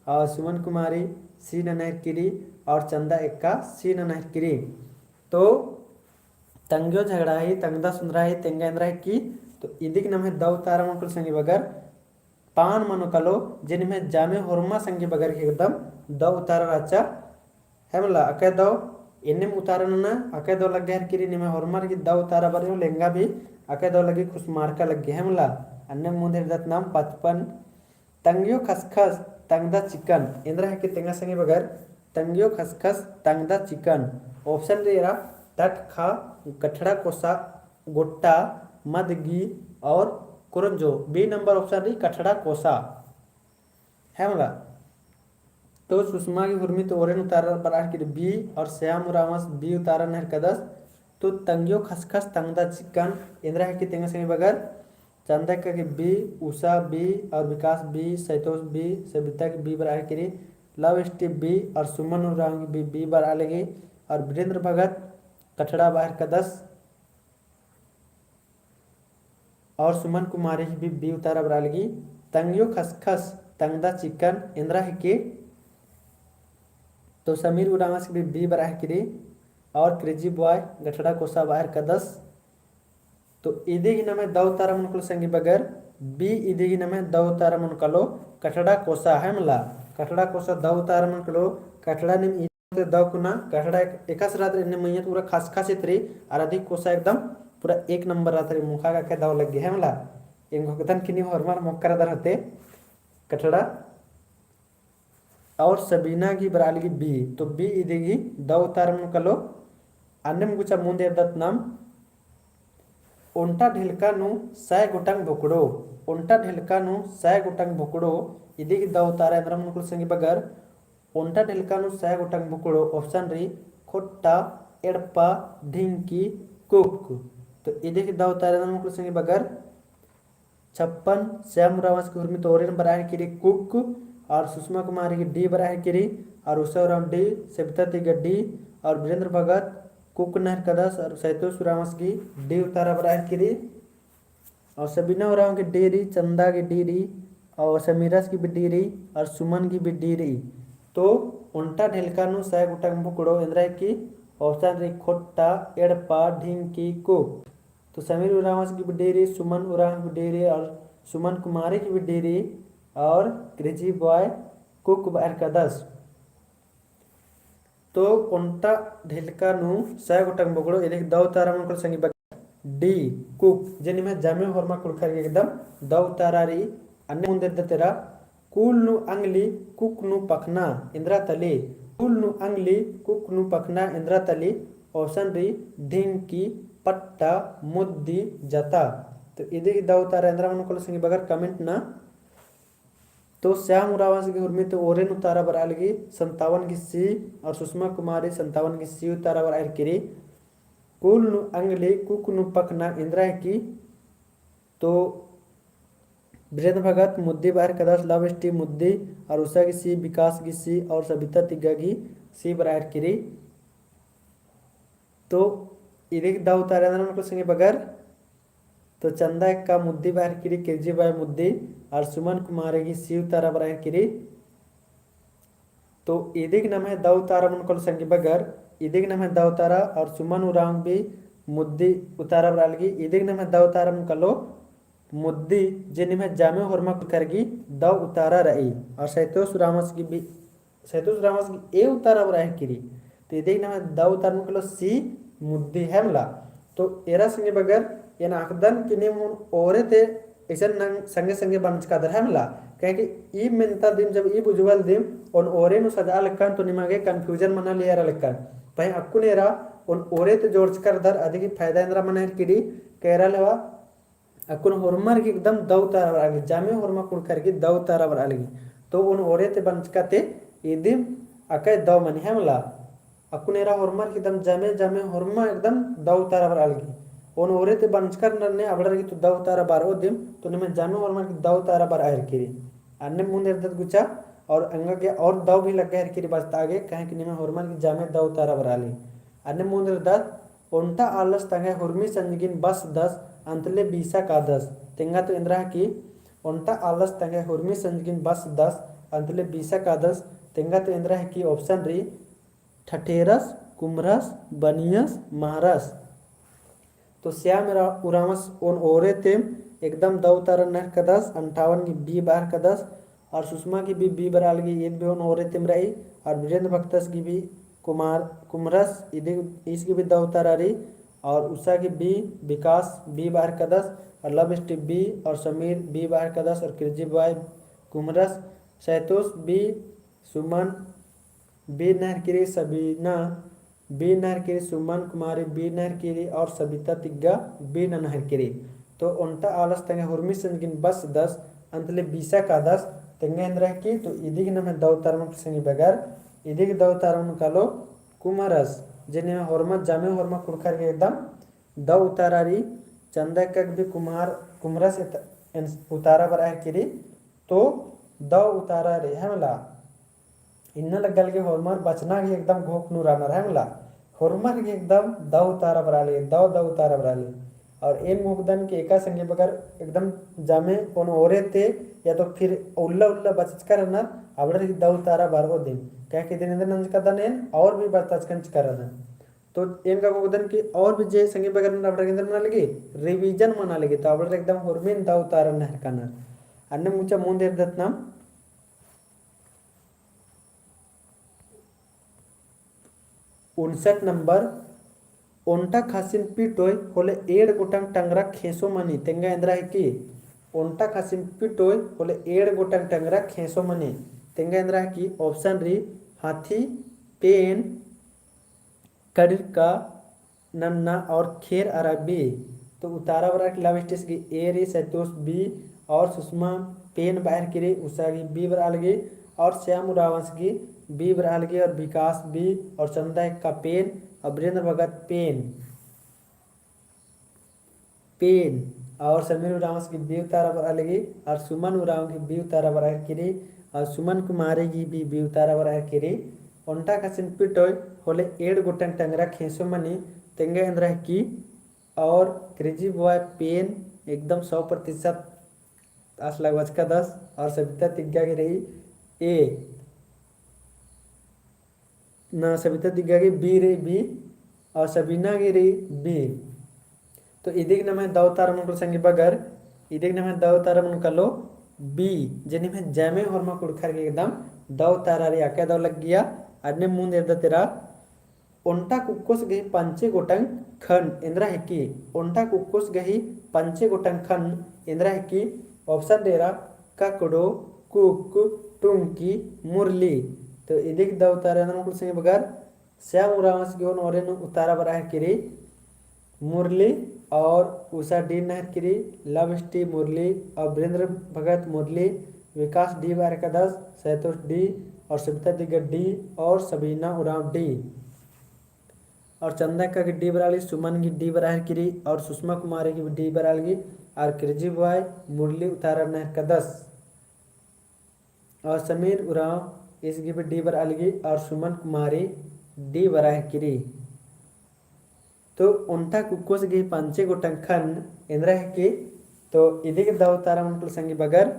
और सुमन कुमारी C नना हेरकी रई, और चंदा एक्का C नना हेरकी रई। तो तंग्यो झगड़ाही तंगदा सुन्दराही, तेंगा एन्दरा हिकी? तो इदिगी नम्है दव उतारा मनो कालो संगी बगर, पान मनो कालो, जे निम्है जामे होरमा संगी बगर गही एकदम दव उतारा रहचा, है मला, अकय दव एन्नेम उतारा नना, अकय दव लग्गा हेरकी रई, निम्है होरमर गही दव उतारा बरई होले एंगा भी अकय दव लग्गी, खुसमारका लग्गी, है मला। अन्नेम मुन्द एरदत नाम पचपन। तंग्यो खसखस तंगदा चिकन, एन्दरा हिकी तेंगा संगी बगर? तंग्यो खसखस तंगदा चिकन। Option रई एरा टटखा, कठड़ा कोसा, गोट्टा, मदगी और कुरंजो। B नंबर option रई कठड़ा कोसा। है मला। तो सुषमा गही हुरमी तो ओरेन उतारा बरआ हेरकी रई B और श्याम उराँवस B उतारा नना हेरकदस। तो तंग्यो खसखस तंगदा चिकन एन्दरा हिकी तेंगा संगी बगर? चंदा एक्का गही B, उषा B और विकास B, सैतोस B, सबिता गही B बरआ हेरकी रई, लव स्टी B और सुमन उराँव गही B, B बरआ लगी और वीरेंद्र भगत कठड़ा बआ हेरकदस। और सुमन कुमारी गही भी B उतारा बरआ लगी। तंग्यो खसखस तंगदा चिकन एन्दरा हिकी? तो समीर उराँवस गही भी B बरआ हेरकी रई और crazy boy गठड़ा कोसा बआ हेरकदस। तो इदिगी नम्है दव उतारा मनो कालो संगी बगर, B इदिगी नम्है दव उतारा मनो कालो, कठड़ा कोसा है मला, कठड़ा कोसा दव उतारा मनो कालो। कठड़ा नीम ते दव कुना कठड़ा एक-, एकासे रअदर एन्ने मइय्याँ तो पूरा खसखस एथरी, अरा अदी कोसा एकदम पूरा एक नंबर रअदर, मुखा का के दव लग्गी है मला। एंग होकदन किनी होरमर मोक्कर रअदर होते कठड़ा। और सबीना गही बरआ लगी B, तो B इदिगी दव उतारा मनो कालो। अन्नेम गुचा मुन्द एरदत नाम ओन्टा ढेलका नू सय गोटंग भोकड़ो, ओन्टा ढेलका नू सय गोटंग भोकड़ो, इदिगी दव उतारा एन्दरा मनो कालो संगी बगर। ओन्टा ढेलका नू सय गोटंग बोकड़ो option रई, खोट्टा, एड़पा, ढिंकी, कुक। तो इदिक दव उतारा एन्दरा मनो कालो संगी बगर। छप्पन, श्याम उराँवस गही हुरमी ती ओरेन बरआ हेलरकी रई कुक, और सुषमा कुमारी गही D बरआ हेलरकी रई, और उषा उराँव D, सबिता तिग्गा D, और वीरेंद्र भगत कुक नना हेलरकदस, और सैतोस उराँवस गही D उतारा बरआ हेलरकी रई। और सबीना उराँव गही D रई, चंदा गही D रई, और समीरस गही भी D रई, और सुमन गही भी D रई। तो ओन्टा ढेलका नू सय गोटंग बोकड़ो एन्दरा हेलरकी, option रई खोट्टा, एड़पा, ढिंकी, कुक। तो समीर उराँवस गही भी D रई, सुमन उराँव गही भी D रई, और सुमन कुमारी गही भी D रई, और crazy boy कुक बरआ हेलरकदस। तो ओन्टा ढेलका नू सय गोटंग बोकड़ो इदिक दव उतारा मनो कालो संगी बगर D, कुक, जे निम्है जामे होरमा कुँड़ुख़र गही एकदम दव उतारा रई। अन्ने मुन्द एरदत एरा, कुल नू अंगली, कुक नू पखना, एन्दरा तली। कुल नू अंगली, कुक नू पखना, एन्दरा तली। Option रई, ढिंकी, पट्टा, मुद्दी, जता। तो इदिक दव उतारा एन्दरा मनो कालो संगी बगर comment नना। तो श्याम उराँवस गही हुरमी ती ओरेन उतारा बरआ लगी, संतावन गही C, और सुषमा कुमारी संतावन गही C उतारा बरआ हेलरकी रई। कुल नू अंगली, कुक नू पखना, एन्दरा हेलरकी। तो वीरेंद्र भगत मुद्दी बरआ हेलरकदस, love story मुद्दी, और उषा गही C, विकास गही C, और सबिता तिग्गा गही C बरआ हेलरकी रई। तो इदिक दव उतारा एन्दरा मनो कालो संगी बगर। तो चंदा एक्का मुद्दी बरआ हेलरकी रई, crazy boy मुद्दी, और सुमन कुमारी गही C उतारा बरआ हेलरकी रई। तो इदिक नम्है दव उतारा मनो कालो संगी बगर, इदिक नम्है दव उतारा, और सुमन उराँव भी मुद्दी उतारा बरआ लगी। इदिक नम्है दव उतारा मनो कालो मुद्दी, जे निम्है जामे होरमा कुँड़ुख़र गही दव उतारा रई। और सैतोस उराँवस गही भी सैतोस उराँवस गही A उतारा बरआ हेलरकी रई। तो इदिक नम्है दव उतारा मनो कालो C मुद्दी, है मला। तो एरा संगी बगर एन अख़दन कि नीम ओन ओरे ती इसन नंग संगे संगे बरचका रअदर, है मला। काहे कि ई मेन्ता दिम जब ई बुझबआ लगी दिम ओन ओरे नू सजआ लक्कन तो निमा गे confusion मना लिया रआ लक्कन। पहें अक्कुन एरा ओन ओरे ती जोड़चका रअदर, अदिगही फायदा एन्दरा मना हेलरकी रई, का एरा लेवा अक्कुन होरमर गही एकदम दव उतारा बरआ लगी, जामे होरमा कुँड़ुख़र गही दव उतारा बरआ लगी। तो ओन ओरे ती बरचका ती इदिम अकय दव मनी, है मला। अक्कुन एरा होरमर गही एकदम जामे, जामे होरमा एकदम दव उतारा बरआ लगी। ओन ओरे ती बरचका रअनर ने अबड़र गही तो दव उतारा बरओ दिम, तो निम्है जामे होरमर गही दव उतारा बरआ हेलरकी रई। अन्ने मुन्द एरदत गुचा, और एंगा गे और दव भी लग्गा हेलरकी रई बरचता गे, काहे कि निम्है होरमर गही जामे दव उतारा बरआ लगी। अन्ने मुन्द एरदत ओन्टा आलस तंग्है हुरमी संजगिन बसदस, अंतले बीसा कादस। तेंगा तो एन्दरा हेलरकी, ओन्टा आलस तंग्है हुरमी संजगिन बसदस, अंतले बीसा कादस। तेंगा तो एन्दरा हेलरकी option रई, ठठेरस, कुम्हरस, बनियस, महरस। तो श्याम उराँवस ओन ओरे ती एकदम दव उतारा नना हेलरकदस, अंठावन गही B बरआ हेलरकदस, और सुषमा गही भी B बरआ लगी, ईद भी ओन ओरे तिम रई, और वीरेंद्र भगतस गही भी कुम्हर-, कुम्हरस, इदिक ईस गही भी दव उतारा रई, और उषा गही B, विकास B बरआ हेलरकदस, और love story B, और समीर B बरआ हेलरकदस, और crazy boy कुम्हरस, सैतोस B, सुमन B नना हेलरकी रई, सबीना B नना हेलरकी रई, सुमन कुमारी B नना हेलरकी रई और सबिता तिग्गा B नना हेलरकी रई। तो ओन्टा आलस तंग्है हुरमी संजगिन बसदस, अंतले बीसा कादस, तेंगा एन्दरा हेलरकी। तो इदिगही नम्है दव उतारा मनो संगी बगर, इदिगही दव उतारा मनो कालो कुम्हरस, जे निम्है होरमा, जामे होरमा कुँड़ुख़र गही एकदम दव उतारा रई। चंदा एक्का गही भी कुम्हर-, कुम्हरस एत-, एन-, उतारा बरआ हेलरकी रई। तो दव उतारा रई, है मला। इन्ना लग्गा लगी होरमर बचना गही एकदम घोख नू रअनर, है मला। होरमर गही एकदम दव उतारा बरआ लगी, दव दव उतारा बरआ लगी। और एन मोख़दन कि एका संगी बगर एकदम जामे ओन ओरे ती या तो फिर उल्ला उल्ला बचचका रअनर, अबड़र गही दव उतारा बरओ दिम। काहे कि इदिन एन्देर नंजकादन एन और भी बरचचकन चिच्चका रअदन। तो एन गा मोख़दन कि और भी जे संगी बगर रअनर अबड़र एन्देर मना लगी, revision मना लगी, तो अबड़र एकदम होरमिन दव उतारा नहरकानर। अन्ने मुचा मुन्द एरदत नाम उनसठ नंबर, ओन्टा खासिन पिटोय होले एंड़ गोटंग टंगरा खेंसो मनी, तेंगा एन्दरा हेलरकी। ओन्टा खासिन पिटोय होले एंड़ गोटंग टंगरा खेंसो मनी, तेंगा एन्दरा हेलरकी। Option रई हाथी, पेन, कड़िरका, नन्ना और खेर अरा बी। तो उतारा बरआ लगी लव स्टेस गही ए रई, सैतोस बी और सुषमा पेन बरआ हेलरकी रई, उषा गही बी बरआ लगी और श्याम उराँवस गही B बरआ लगी और विकास B और चंदा एक्का पेन और वीरेंद्र भगत पेन। पेन। और समीर उराँवस गे B उतारा बरआ लगी और सुमन उराँव गे B उतारा बरआ केरी और सुमन कुमारी गे भी B उतारा बरआ केरी। ओन्टा कछिन पिटोय होले एंड़ गोटंग टंगरा खेंसो मनी तेंगा एन्दरा हिकी। और crazy boy पेन एकदम सौ प्रतिशत आस लगबाचकादस। और सबिता तिग्गा गे रई A। ना, सबिता तिग्गा गे B रई, B। और सबीना गे रई B। तो इदिक नम्है दव उतारा मनो संगी बगर, इदिक नम्है दव उतारा मनो कालो B, जे निम्है जैमे होरमा कुँड़ुख़र गे एकदम दव उतारा रई। अक्कय दव लग्गिया, अन्नेम मुन्द एरदत एरा। ओन्टा कुक्कोस गही पंचे गोटंग ख़न्न एन्दरा हिकी। ओन्टा कुक्कोस गही पंचे गोटंग ख़न्न एन्दरा हिकी। Option रई एरा ककड़ो, कुक, टुंकी, मुरली। तो इदिक दव उतारा एन्दरा मनो संगी बगर, श्याम उराँवस गे ओन ओरे नू उतारा बरआ केरी मुरली और उषा D नना केरी, लव स्टी मुरली और वीरेंद्र भगत मुरली, विकास D बरआ कादस, सैतोष D और सबिता तिग्गा D और सबीना उराँव D। और चंदा एक्का गे D बरआ लगी, सुमन गे D बरआ केरी और सुषमा कुमारी गे भी D बरआ लगी और crazy boy मुरली उतारा नना कादस। और समीर उराँव ईस गे भी D बरआ लगी और सुमन कुमारी D बरआ केरी। तो ओन्टा कुक्कोस गही पंचे गोटंग ख़न्न एन्दरा हिकी। तो इदिक दव उतारा मनो संगी बगर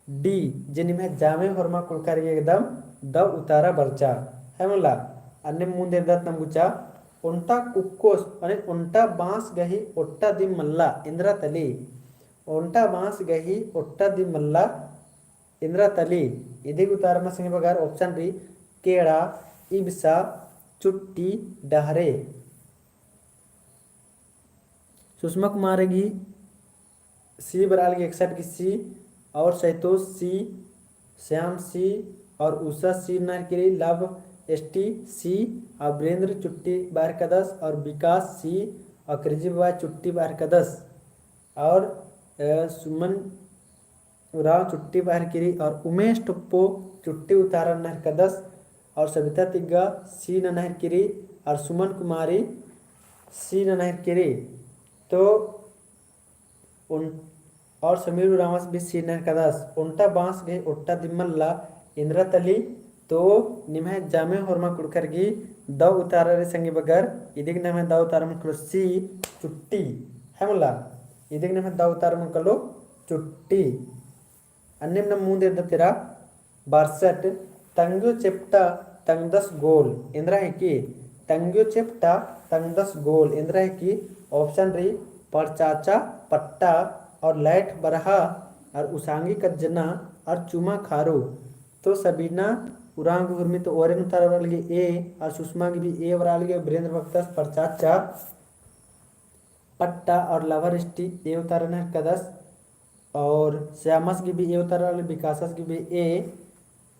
D, जे निम्है जैमे होरमा कुँड़ुख़र गे एकदम दव उतारा बरचा। है मला, अन्नेम मुन्द एरदत नाम गुचा। ओन्टा कुक्कोस, माने ओन्टा बाँस गही ओट्टा दिम मल्ला एन्दरा तली। ओन्टा बाँस गही ओट्टा दिम मल्ला एन्दरा तली। इदिक उतारा मनो संगी बगर option रई केड़ा, इबसा, चुट्टी, डहरे। सुषमा कुमारी गे C बरआ लगी, एकसठ गे C और सैतोष C, श्याम C और उषा C नना केरी, लव स्टी C और वीरेंद्र चुट्टी बरआ कादस और विकास C और crazy boy चुट्टी बरआ कादस। और, अ, सुमन उराँव चुट्टी बरआ केरी और उमेश टोप्पो चुट्टी उतारा नना कादस और सबिता तिग्गा C नना केरी और सुमन कुमारी C नना केरी। तो ओन-, और समीर उराँवस भी C नना कादस। ओन्टा बाँस गही ओट्टा दिम मल्ला एन्दरा तली। तो निम्है जैमे होरमा कुँड़ुख़र गे दव उतारा रई संगी बगर, इदिक नम्है दव उतारा मनो कालो C, चुट्टी। है मला, इदिक नम्है दव उतारा मनो कालो चुट्टी। अन्नेम नाम मुन्द एरदत एरा। बारसट, तंग्यो चेप्टा तंग्दस गोल एन्दरा हिकी। तंग्यो चेप्टा तंग्दस गोल एन्दरा हिकी। Option रई परचाचा पट्टा और लाइट बरहा और उसांगी कज्जना और चुमा खारू। तो सबीना उराँव गे हुरमी तो ओरे नू उतारा बरआ लगी A और सुषमा गे भी A बरआ लगी और वीरेंद्र भगतस परचाचा पट्टा और लवर स्टी A उतारा नना कादस। और श्यामस गे भी A उतारा लगी, विकासस गे भी A,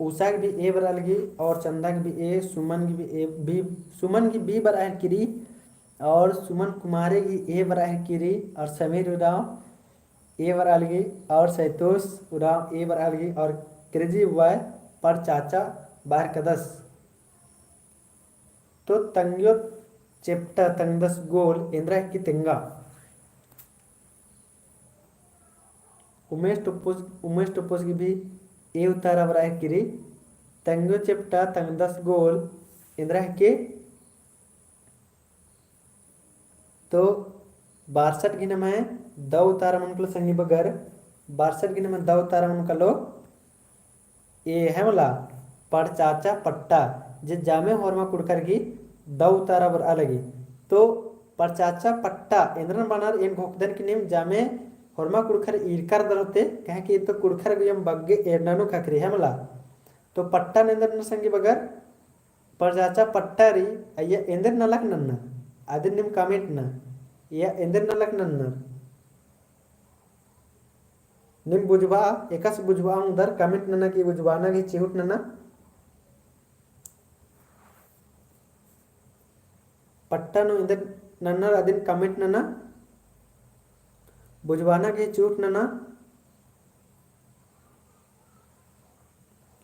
उषा गे भी A बरआ लगी और चंदा गे भी A, सुमन गे भी A, B, सुमन गे B बरआ केरी और सुमन कुमारी गे A बरआ केरी और समीर उराँव A बरआ लगी और सैतोष उराँव A बरआ लगी और crazy boy परचाचा बरआ कादस। तो तंग्यो चेप्टा तंग्दस गोल एन्दरा हिकी तेंगा। उमेश टोप्पोस, उमेश टोप्पोस गे भी A उतारा बरआ केरी। तंग्यो चेप्टा तंग्दस गोल एन्दरा हिकी। तो बारसट गे नम्है दव उतारा मनो कालो संगी बगर, बारसट गे नम्है दव उतारा मनो कालो A है मला, परचाचा पट्टा, जे जामे होरमा कुँड़ुख़र गे दव उतारा बरआ लगी। तो परचाचा पट्टा एन्दरन बअनर एन घोखदन कि नीम जामे होरमा कुँड़ुख़र ईरकर दर होते, काहे कि तो कुँड़ुख़र गुइयम बग्गे एरना नू ख़क्खरी है मला। तो पट्टा नू एन्दर ननर संगी बगर, परचाचा पट्टा रई, अइय्या एन्देर नलख नन्ना, अदिन नीम comment नना, अइय्या एन्देर नलख नन्ना। नीम बुझबआ, एकासे बुझबआ ओंगदर comment नना कि बुझबाना गही चिहुट नना। पट्टा नू एन्देर नन्नर अदिन comment नना, बुझबाना गही चिहुट नना।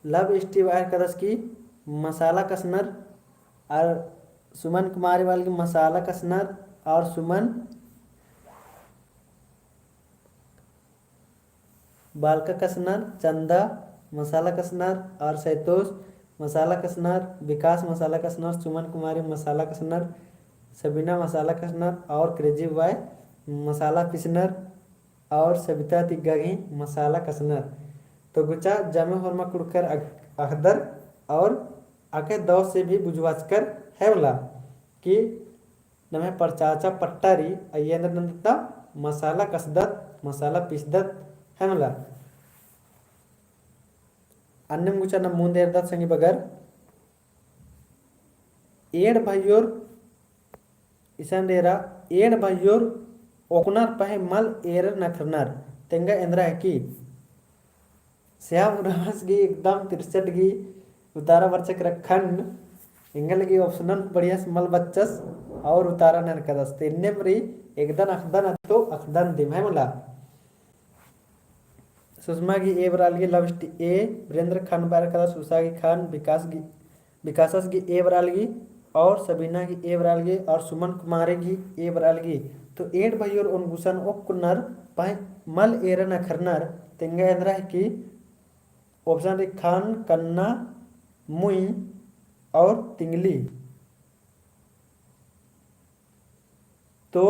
Love story बअर कदस की मसाला कसनर, और सुमन कुमारी बरालगी मसाला कसनर, और सुमन बालका कसनर, चंदा मसाला कसनर, और सैतोस मसाला कसनर, विकास मसाला कसनर, सुमन कुमारी मसाला कसनर, सबीना मसाला कसनर, और क्रेजी बॉय मसाला पिसनर, और सबिता तिग्गा गही मसाला कसनर। तो गुचा जामे होरमा कुँड़ुख़र अख-, अख़दर और आके दव से भी बुझवाचकर है मला कि नम्है परचाचा पट्टारी अइय्या एन्देर नन्दत मसाला कसदत, मसाला पिसदत है मला। अन्नेम गुचा नम मुन्द एरदत संगी बगर, एंड़ भइयोर इसन डेरा, एंड़ भइयोर ओक्कनर पहें मल एरर नखरनर, तेंगा एन्द्रा हिकी। श्याम उराँवस गही एकदम तिरसठ गही उतारा बरचकर अख़न, एंगा लगी option बढ़िया से मल बच्चस और उतारा ननकदस। तो एन्नेम रई, एकदन अख़दन अत्तो अख़दन दिम है मला। सुषमा गही A बरालगी, लव स्टी A, वीरेंद्र ख़न्न बअर कदस, उषा गही ख़न्न, विकास गही, विकासस गही A बरालगी, और सबीना गही A बरालगी, और सुमन कुमारी गही A बरालगी। तो एंड़ भइयोर ओन गुसन ओक्कनर पहें मल एरर नखरनर, तेंगा एन्द्रा हिकी। Option रई ख़न्न, कन्ना, मुई और तिंगली। तो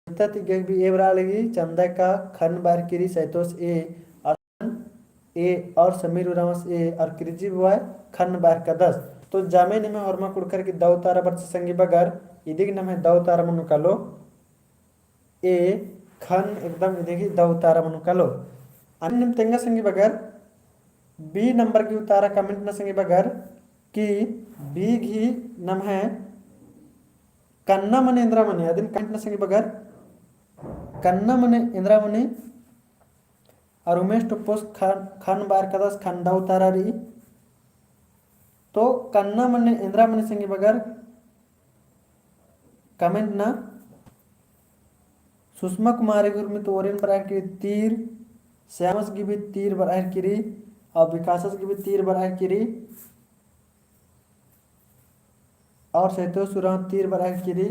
सबिता तिग्गा गही भी A बरालगी, चंदा का ख़न्न बअर किरी, सैतोस A, और A, और समीर उराँवस A, और क्रेजी बॉय ख़न्न बअर कदस। तो जामे निम्है होरमा कुँड़ुख़र गही दव उतारा बरचस संगी बगर, इदिग नम्है दव उतारा मनो कालो। A, ख़न्न एकदम इदिग दव उतारा मनो कालो। अन्नेम तेंगा संगी बगर, B नंबर गही उतारा comment ना संगी बगर, कि B गही नम्है कन्ना मने एन्द्रा मने, अदिन comment ना संगी बगर, कन्ना मने एन्द्रा मने, और उमेश टोप्पोस ख़न्न, ख़न्न बअर कदस, ख़न्न दव उतारा रई। तो कन्ना मने एन्द्रा मने संगी बगर comment ना। सुषमा कुमारी गही उर्मी तो ओरेन बरअर किरी तीर, श्यामस गही भी तीर बरअर किरी, और विकासस गही भी तीर बरअर किरी। और सैतोस उराँव तीर बरअर किरी,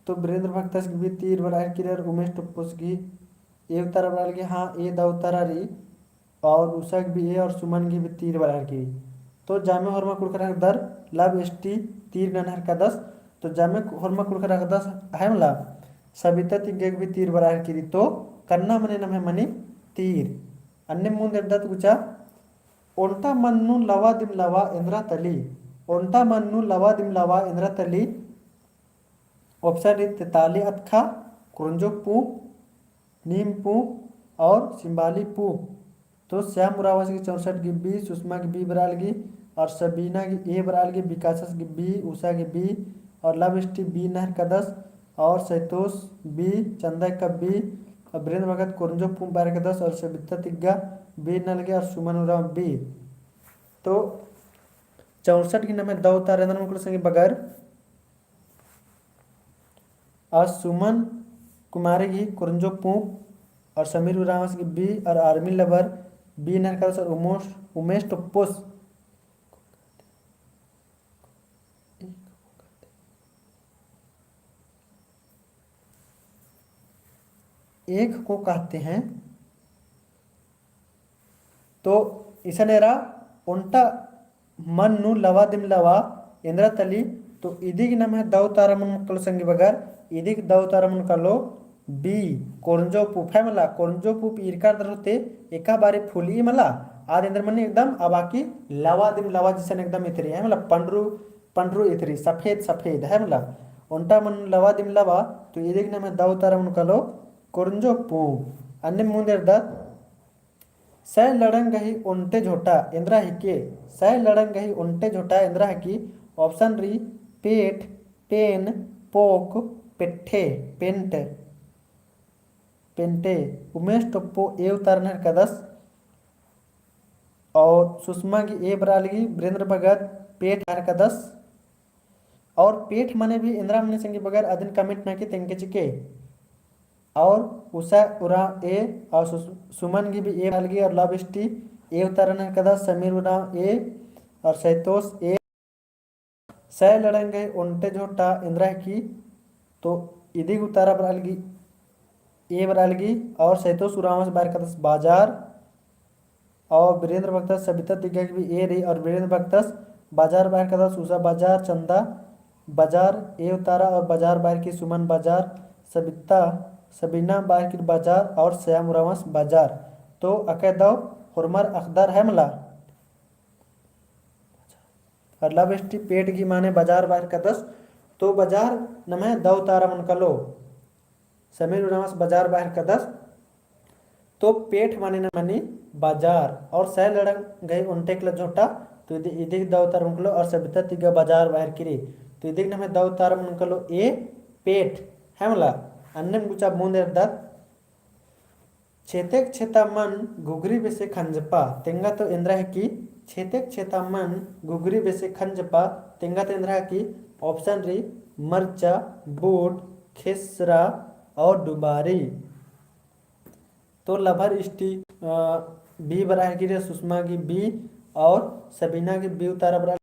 तो वीरेंद्र भगतस गही भी तीर बरअर किरी, और उमेश टोप्पोस गही A उतारा बरअर लगी, हाँ, A दव उतारा रई, और उषा गही भी A और सुमन गही भी तीर बरअर किरी। तो जामे होरमा कुँड़ुख़र अख़दर लव स्टी तीर ननर कदस, तो जामे होरमा कुँड़ुख़र अख़दस है मला, सबिता तिग्गा गही भी तीर बरअर किरी, तो कन्ना मने नम्है मनी तीर। अन्नेम मुन्द एरदत गुचा, ओन्टा मन्न नू लवा दिम लवा एन्द्रा तली। ओन्टा मन्न नू लवा दिम लवा एन्द्रा तली। Option रई तेताली अतखा, कुरंजो पूँप, नीम पूँप और सिम्बाली पूँप। तो श्याम उराँवस गही चौसठ गही B, सुषमा गही B बरआ लगी और सबीना गही A बरआ लगी, विकासस गही B, उषा गही B और लव स्टी B नहरकदस और सैतोस B, चंदा का B और वीरेंद्र भगत कुरंजो पूँप बरकदस और सबिता तिग्गा B नलगे और सुमन उराँव B। तो चौसठ गही नम्है दव उतारा एन्दर मनो कालो संगी बगर। और सुमन कुमारी गही कुरंजो पूँप और समीर उराँवस गही B और आर्मी लवर B नहरकदस और उमोश-, उमेश टोप्पोस एक को कहते हैं। तो इसन एरा ओन्टा मन्न नू लवा दिम लवा एन्द्रा तली। तो इदिग नम्है दव उतारा मनो कालो संगी बगर, इदिग दव उतारा मनो कालो B, कुरंजो पूँप है मला। कुरंजो पूँप ईरका दर होते एका बारी फुली मला, आद एन्दर मनी एकदम अबाकी लवा दिम लवा जैसन एकदम एथरी है मला, पंडरू पंडरू एथरी, सफेद सफेद है मला। ओन्टा मन्न नू लवा दिम लवा, तो इदिग नम्है दव उतारा मनो कालो कुरंजो पूँप। अन्ने मुन्द एरदत, सै लड़ंग गही ओन्टे झोटा एन्द्रा हिके, सै लड़ंग गही ओन्टे झोटा एन्द्रा हिके। Option रई पेट, पेन, पोक, पेट्ठे, पेंट, पेंटे। उमेश टोप्पो A उतारा नहरकदस। और सुषमा गही A बरआ लगी, वीरेंद्र भगत पेट नहरकदस। और पेट मने भी एन्द्रा मने संगी बगर अदिन comment नना की तेंगके चिके। और उषा उराँव A और सु-, सुमन गही भी A बरआ लगी और लव स्टी A उतारा नहरकदस, समीर उराँव A और सैतोस ए। सै लड़ंग गही ओन्टे झोटा एन्दरा हिकी, तो इदिग उत्तर बरआ लगी, ए बरआ लगी। और सैतोस उराँवस बरआ रई कदस बाजार, और बीरेंद्र भगतस सबिता तिग्गा गे भी ए रई, और बीरेंद्र भगतस बाजार बरआ रई कदस, उषा बाजार, चंदा बाजार, ए उत्तर, और बाजार बरआ रई की सुमन बाजार, सबिता, सबीना बरआ रई की बाजार, और श्याम उराँवस बाजार। तो अकय दव होरमर अख़दर है मला। और ला बेस्टी पेट गही माने बाजार बरआ रई कदस, तो बाजार नम्है दव उत्तर मनो कालो। समीर उराँवस बाजार बरआ रई कदस, तो पेट माने नम्है मनी बाजार। और सै लड़ंग गही ओन्टे एकला झोटा, तो इदि-, इदिग दव उत्तर मनो कालो। और सबिता तिग्गा बाजार बरआ रई की रई, तो इदिग नम्है दव उत्तर मनो कालो ए पेट, है मला। अन्नेम गुचा मुन्द एरदत। छेतेक छेता मन घुघरी बेसे खंजपा, तेंगा तो एन्दरा हिकी, छेतेक छेता मन घुघरी बेसे खंजपा, तेंगा तो एन्दरा हिकी। Option रई मरचा, बूट, खेसरा और डुबारी। तो लभर इस्टी, अ, B बरआ रई की रई, सुषमा गे B और सबीना गे B उत्तर बरआ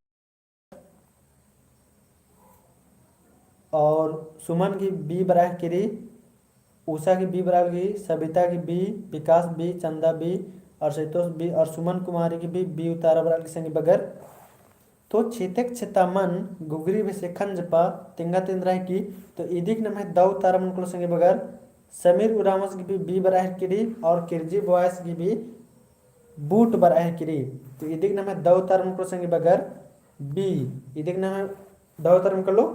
और सुमन गे B बरआ रई की रई, उषा गे B बरआ लगी, सबिता गे B, विकास B, चंदा B और सैतोस B और सुमन कुमारी गे भी B उत्तर बरआ लगी संगी बगर। तो छेतेक छेता मन घुघरी बेसे खंजपा, तेंगा तो एन्दरा हिकी, तो इदिग नम्है दव उत्तर मनो कालो संगी बगर। समीर उराँवस गे भी B बरआ रई की रई और किरजी boys गे भी बूट बरआ रई की रई। तो इदिग नम्है दव उत्तर मनो कालो संगी बगर B, इदिग नम्है दव उत्तर मनो कालो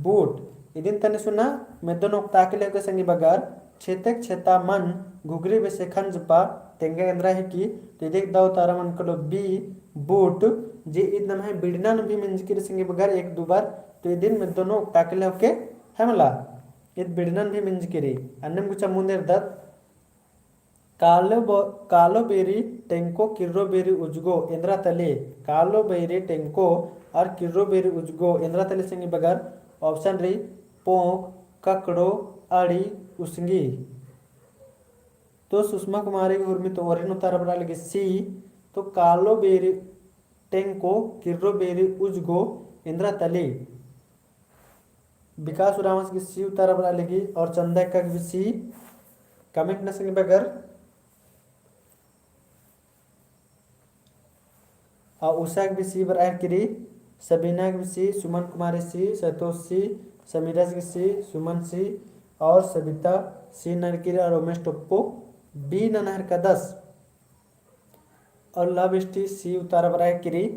बूट। इदिन तनी सुना, मेद्दो नू ओक्ताकी लेके संगी बगर, छेतेक छेता मन घुघरी बेसे खंजपा, तेंगा एन्दरा हिकी, तो इदिग दव उत्तर मनो कालो B, बूट। जे ईद नम्है बिड़नन भी मिंजकी रई संगी बगर एक दू बार, तो इदिन मेद्दो नू ओक्ताकी लेके है मला। ईद बिड़नन भी मिंजकी रई। अन्नेम गुचा मुन्द एरदत। कालो ब-, कालो बेरी टेंको, किर्रो बेरी उजगो एन्दरा तली। कालो बेरी टेंको और किर्रो बेरी उजगो एन्दरा तली संगी बगर। Option रई पोंक, ककड़ो, अड़ी, उसंगी। तो सुषमा कुमारी गे हुरमी तो ओरिन उत्तर बरआ लगी C। तो कालो बेरी टेंको, किर्रो बेरी उजगो एन्दरा तली। विकास उराँवस गे C उत्तर बरआ लगी और चंदा एक्का गे भी C। Comment नना संगी बगर। और उषा गे भी C बरआ रई की रई, सबीना गे भी C, सुमन कुमारी C, सैतोस C, समीरस गे C, सुमन C और सबिता C ननर की रई और उमेश टोप्पो B ननर कदस। और ला बेस्टी C उत्तर बरआ रई की रई।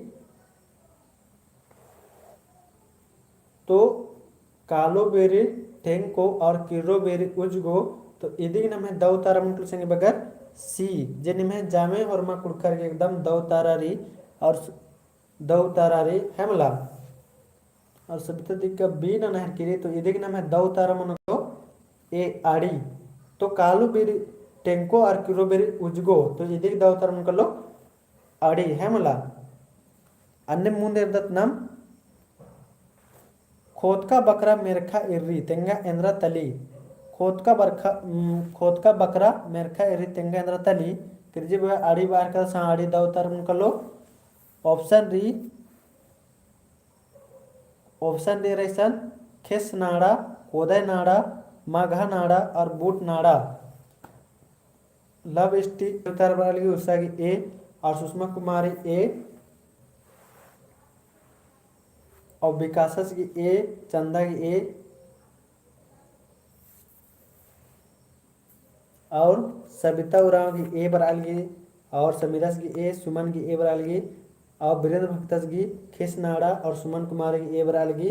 तो कालो बेरी टेंको और किर्रो बेरी उजगो, तो इदिग नम्है दव उत्तर मनो कालो संगी बगर C, जे निम्है जामे होरमा कुँड़ुख़र गे एकदम दव उत्तर रई और स-, दव उत्तर रई है मला। और सबिता तिग्गा B ननर की रई, तो इदिग नम्है दव उत्तर मनो कालो A अड़ी। तो कालो बेरी टेंको और किर्रो बेरी उजगो, तो इदिग दव उत्तर मनो कालो अड़ी है मला। अन्नेम मुन्द एरदत नाम। खोतका बकरा मेरखा इर्री तेंगा एन्दरा तली। खोतका बरखा, उम, खोतका बकरा मेरखा इर्री तेंगा एन्दरा तली। किरजी boy अड़ी बरआ रई कदस, हाँ, अड़ी दव उत्तर मनो कालो। Option रई, option रई रईसन, खेस नाड़ा, कोदय नाड़ा, माघा नाड़ा और बूट नाड़ा। ला बेस्टी उत्तर बरआ लगी उषा गे A और सुषमा कुमारी A और विकासस गे A, चंदा गे A और सबिता उराँव गे A बरआ लगी और समीरस गे A, सुमन गे A बरआ लगी और बीरेंद्र भगतस गे खेस नाड़ा और सुमन कुमारी गे A बरआ लगी।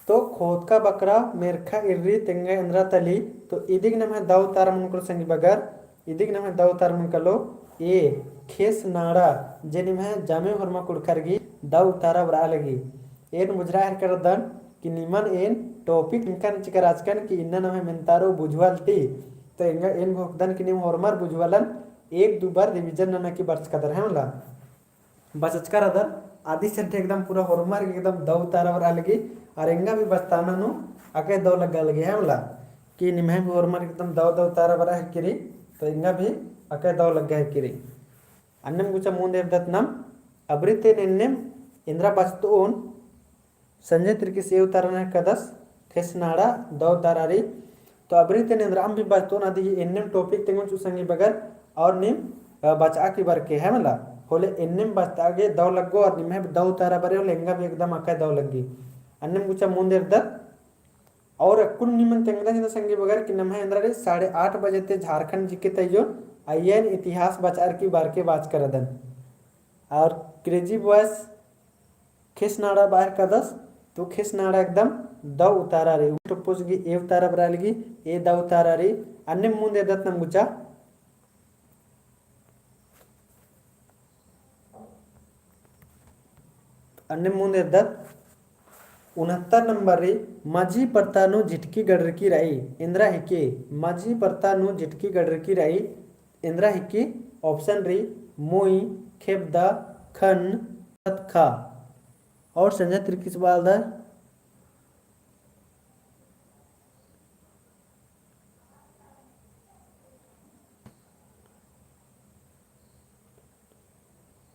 तो खोतका बकरा मेरखा इर्री तेंगा एन्दरा तली, तो इदिग नम्है दव उत्तर मनो कालो संगी बगर, इदिग नम्है दव उत्तर मनो कालो A, खेस नाड़ा, जे निम्है जामे होरमा कुँड़ुख़र गे दव उत्तर बरआ लगी। एन बुझुरआ हेलरदन कि निमन एन topic एंगन चिकर रहचकन कि इन्ना नम्है मेन्तारो बुझुवालती, तो एंगा एन घोखदन कि नीम होरमर बुझुवालन, एक दू बार revision नना की बरचकदर है मला। बचचका रअदर, अदिसन ती एकदम पूरा होरमर गे एकदम दव उत्तर बरआ लगी, और एंगा भी बचताना नू अकय दव लग्गा लगी है मला, कि निम्है भी होरमर एकदम दव दव उत्तर बरआ हेलरकी रई। तो एंगा भी अकय दव लग्गा हेलकी रई। अन्नेम गुचा मुन्द एरदत नाम, अबरी तेन एन्नेम एन्द्रा बचतओन, संजय तिर्कीस ए उतारा नहरकदस, ख़ेस नाड़ा दव उतारा रई। तो अबरी तेन एन्द्राम भी बचतओन अदी एन्नेम topic तेंगोन चिओ संगी बगर, और नीम, अ, बचआ की बरके है मला। होले एन्नेम बचतआ गे दव लग्गो और निम्है दव उतारा बरई होले एंगा भी एकदम अकय दव लग्गी। अन्नेम गुचा मुन्द एरदत। और अक्कुन निमन तेंगदन चिअदन संगी बगर कि नम्है एन्द्रा रई साढ़े आठ बजे ती झारखंड जी के तइयो अइय्यन इतिहास बचअर की बरके बाचका रअदन। और crazy boys ख़ेस नाड़ा बआ हेलरकदस, तो ख़ेस नाड़ा एकदम दव उतारा रई। उमेश टुप्पोस गही ए उतारा बरआ लगी, ए दव उतारा रई। अन्नेम मुन्द एरदत नाम गुचा। अन्नेम मुन्द एरदत उनहत्तर नंबर रई, मझी परता नू झिटकी गड़रकी रई, एन्द्रा हिकी। मझी परता नू झिटकी गड़रकी रई, एन्द्रा हिकी। Option रई मुई, खेबदा, खन, खा। और संजय तिर्कीस बआ लगदर।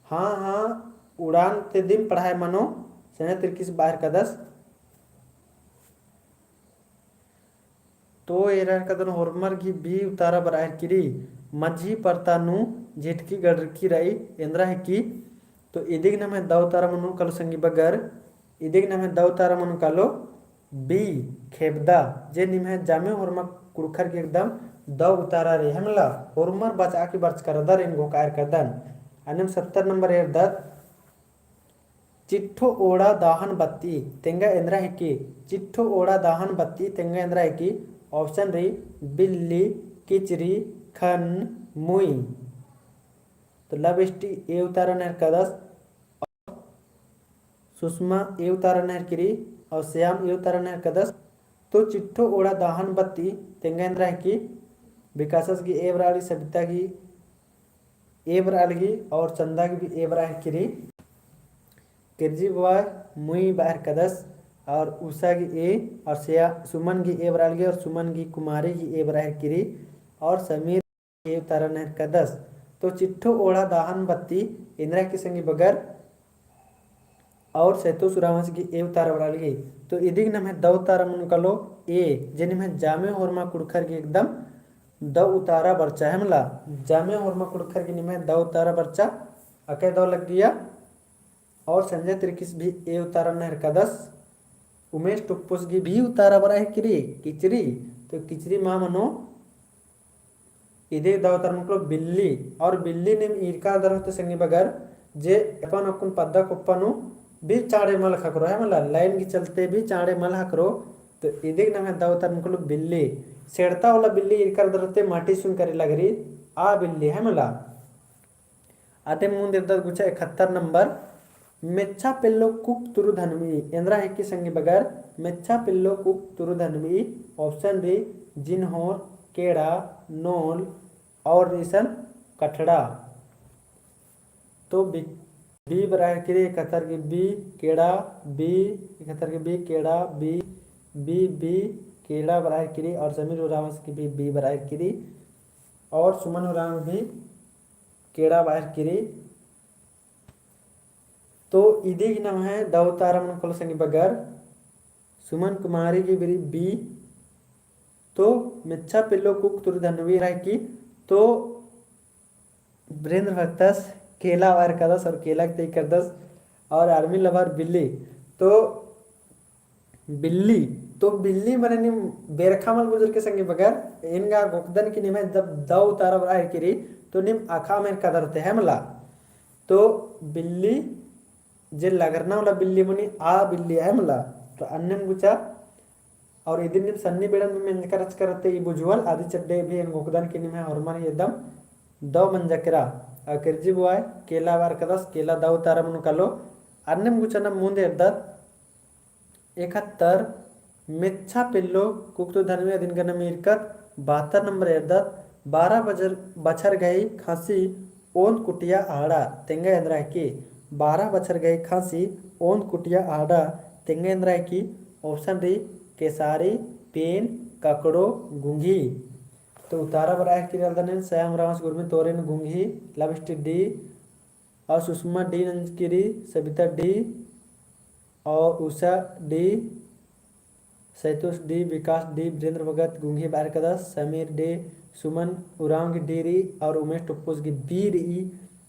हाँ, हाँ, उड़ान ती दिम पढ़ाई मनो, संजय तिर्कीस बआ हेलरकदस। तो एरा हेलरकदन होरमर गही B उतारा बरआ हेलकी रई, मझी परता नू झिटकी गड़रकी रई, एन्द्रा हिकी। तो इदिग नम्है दव उतारा मनो कालो संगी बगर, इदिग नम्है दव उतारा मनो कालो B, खेबदा, जे निम्है जामे होरमा कुँड़ुख़र गही एकदम दव उतारा रई है मला, होरमर बचआ की बरचका रअदर एन घोखआ हेलरकदन। अन्नेम सत्तर नंबर एरदत, चिट्ठो ओड़ा दाहन बत्ती तेंगा एन्द्रा हिकी, चिट्ठो ओड़ा दाहन बत्ती तेंगा एन्द्रा हिकी। Option रई बिल्ली, किचरी, खन, मुई। तो लव स्टी ए उतारा नहरकदस, सुषमा ए उतारा नहरकी रई और श्याम ए उतारा नहरकदस। तो चिट्ठो ओड़ा दाहन बत्ती तेंगा एन्द्रा हिकी, विकासस गही ए बरआ लगी, सबिता गही ए बरआ लगी और चंदा गही भी ए बरआ हेलकी रई। Crazy boy मुई बआ हेलरकदस और उषा गही ए और श्या-, सुमन गही ए बरआ लगी और सुमन गही कुमारी गही ए बरआ हेलकी रई और समीर ए उतारा नहरकदस। तो चिट्ठो ओड़ा दाहन बत्ती एन्द्रा हिकी संगी बगर और सैतोस उराँवस गही ए उतारा बरआ लगी। तो इदिग नम्है दव उतारा मनो कालो A, जे निम्है जामे होरमा कुँड़ुख़र गही एकदम दव उतारा बरचा है मला, जामे होरमा कुँड़ुख़र गही निम्है दव उतारा बरचा, अकय दव लग्गिया। और संजय तिर्कीस भी ए उतारा नहरकदस, उमेश टुप्पोस गही B उतारा बरआ हेलकी रई, किचरी। तो किचरी मा मनो, इदिग दव उतारा मनो कालो बिल्ली। और बिल्ली नीम ईरका रअदर होले संगी बगर, जे अपन अक्कुन पद्दा कोप्पा नू भी चाँड़े मल ख़क्खरो है मला, line गही चलते भी चाँड़े मल ख़क्खरो। तो इदिग नम्है दव उतारा मनो कालो बिल्ली। सेड़ता वाला बिल्ली ईरका रअदर होले माटी सुन करे लगरी, आ बिल्ली है मला। अन्नेम मुन्द एरदत गुचा इकहत्तर नंबर, मेच्छा पेल्लो कुक तुरु धनमी, एन्द्रा हिकी संगी बगर, मेच्छा पेल्लो कुक तुरु धनमी। Option रई जिनहोर, केड़ा, नोल और इसन कठड़ा। तो B, B बरआ हेलकी रई, इकहत्तर गही B, केड़ा, B, इकहत्तर गही B, केड़ा, B, B, B, केड़ा बरआ हेलकी रई और समीर उराँवस गही भी B बरआ हेलकी रई और सुमन उराँव भी केड़ा बरआ हेलकी रई। तो इदिग नम्है दव उतारा मनो कालो संगी बगर, सुमन कुमारी गही भी रई B। तो मेच्छा पेल्लो कुक तुरु धनमी रई की, तो वीरेंद्र भगतस केला बरआ हेलरकदस और केला गही तय करदस और army lover बिल्ली। तो बिल्ली, तो बिल्ली मने नीम बेरखा मल बुझुरकी संगी बगर, एन गा घोखदन कि निम्है जब दव उतारा बरआ हेलकी रई, तो नीम अख़आ मल हेलरकदर होले है मला। तो बिल्ली, जे लगरना वाला बिल्ली मनी, आ बिल्ली है मला। तो अन्नेम गुचा, और इदिन नीम सन्नी बेड़न भी मेंजका रहचकर होले ई बुझुवल, अदी चड्डे भी एन घोखदन कि निम्है होरमर एकदम दव मंजा केरा। और crazy boy केला बरआ हेलरकदस, केला दव उतारा मनो कालो। अन्नेम गुचा नाम मुन्द एरदत, इकहत्तर, मेच्छा पेल्लो कुक तुरु धनमी अदिन गा नाम ईरकत। बहत्तर नंबर एरदत, बारह बजर, बछर गही खाँसी ओन्द कुटिया आड़ा तेंगा एन्द्रा हिकी। बारह बछर गही खाँसी ओन्द कुटिया आड़ा तेंगा एन्द्रा हिकी। Option रई केसारी, पेन, ककड़ो, गुंगी। तो उतारा बरआ हेलरकी रई एन्दरा, सयाम रामस गुरमी तोरे नू गुंगी, लबिस्टी D, और सुषमा D नंजकी रई, सबिता D, और उषा D, सैतोस D, विकास D, वीरेंद्र भगत गुंगी बरआ हेलरकदस, समीर D, सुमन उराँव गही D रई, और उमेश टोप्पोस गही B रई,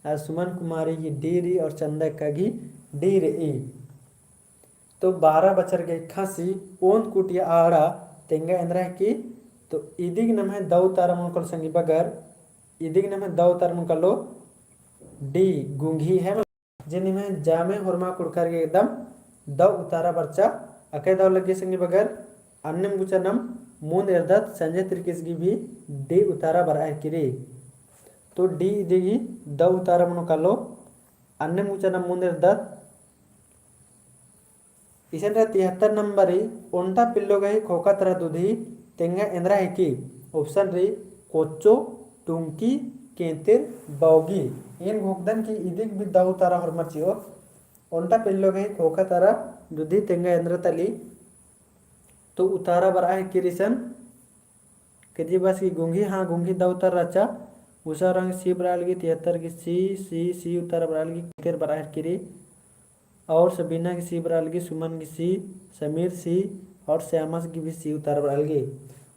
और सुमन कुमारी गही D रई, और चंदा एक्का गही D रई। तो बारह बछर गे ख़सी ओन्द कुटिया आड़ा तेंगा एन्दरा हेलरकी, तो इदिग नम्है दौ उतारा मनो कालो संगी बगर, इदिग नम्है दौ उतारा मनो कालो D गुंगी है। जे निम्है जामे होरमा कुँड़ुख़र गे एकदम दौ उतारा बरचा अकय दौ लग्गी संगी बगर, अन्नेम गुचा नम मुन्द एरदत संजय तिर्कीस गही भी D उतारा बरआ हेलरकी रई। तो D इदिगी दौ उतारा मनो कालो, अन्नेम गुचा नम मुन्द एरदत। इसन रई तिहत्तर नंबर रई, ओन्टा पिल्लो गही ख़ोख़ा तरा दुधी तेंगा एन्दरा हेलरकी। Option रई कोच्चो, टुंकी, केंतिर, बौगी। एन घोखदन कि इदिग भी दौ उतारा होरमर चिओ। ओन्टा पिल्लो गही ख़ोख़ा तरा दुधी तेंगा एन्दरा तली। तो उतारा बरआ हेलरकी रई इसन। किर्जी बअस गही गुंगी, हाँ, गुंगी दौ उतारा रहचा। उषा उराँव गही C बरआ लगी, तिहत्तर गही C, C, C उतारा बरआ लगी, केंतिर बरआ हेलरकी रई। और सबीना गही C बरआ लगी, सुमन गही C, समीर C, और श्यामस गही भी C उतारा बरआ लगी।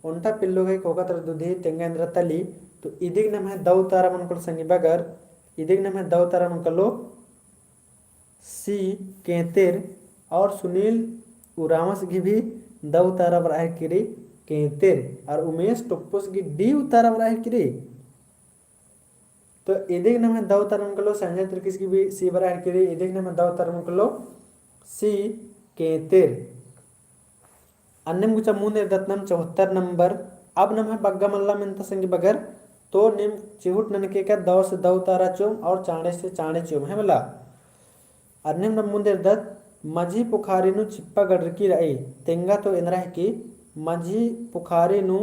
ओन्टा पिल्लो गही ख़ोख़ा तरा दुधी तेंगा एन्दरा तली, तो इदिग नम्है दौ उतारा मनो कालो संगी बगर, इदिग नम्है दौ उतारा मनो कालो C केंतिर, और सुनील उराँवस गही भी दौ उतारा बरआ हेलरकी रई केंतिर, और उमेश टोप्पोस गही D उतारा बरआ हेलरकी रई। तो इदिग नम्है दौ उतारा मनो कालो, संजय तिर्कीस गही भी C बरआ हेलरकी रई, इदिग नम्है दौ उतारा मनो कालो C केंतिर। अन्नेम गुचा मुन्द एरदत नम चौहत्तर नंबर। अब नम्है बग्गे मल्ला मेन्ता संगी बगर, तो नीम चिहुट ननके का दौ से दौ उतारा चिओम और चाँड़े से चाँड़े चिओम, है मला। अन्नेम नम मुन्द एरदत, मझी पुखारी नू चिप्पा गड़रकी रई तेंगा तो एन्दरा हेलरकी। मझी पुखारी नू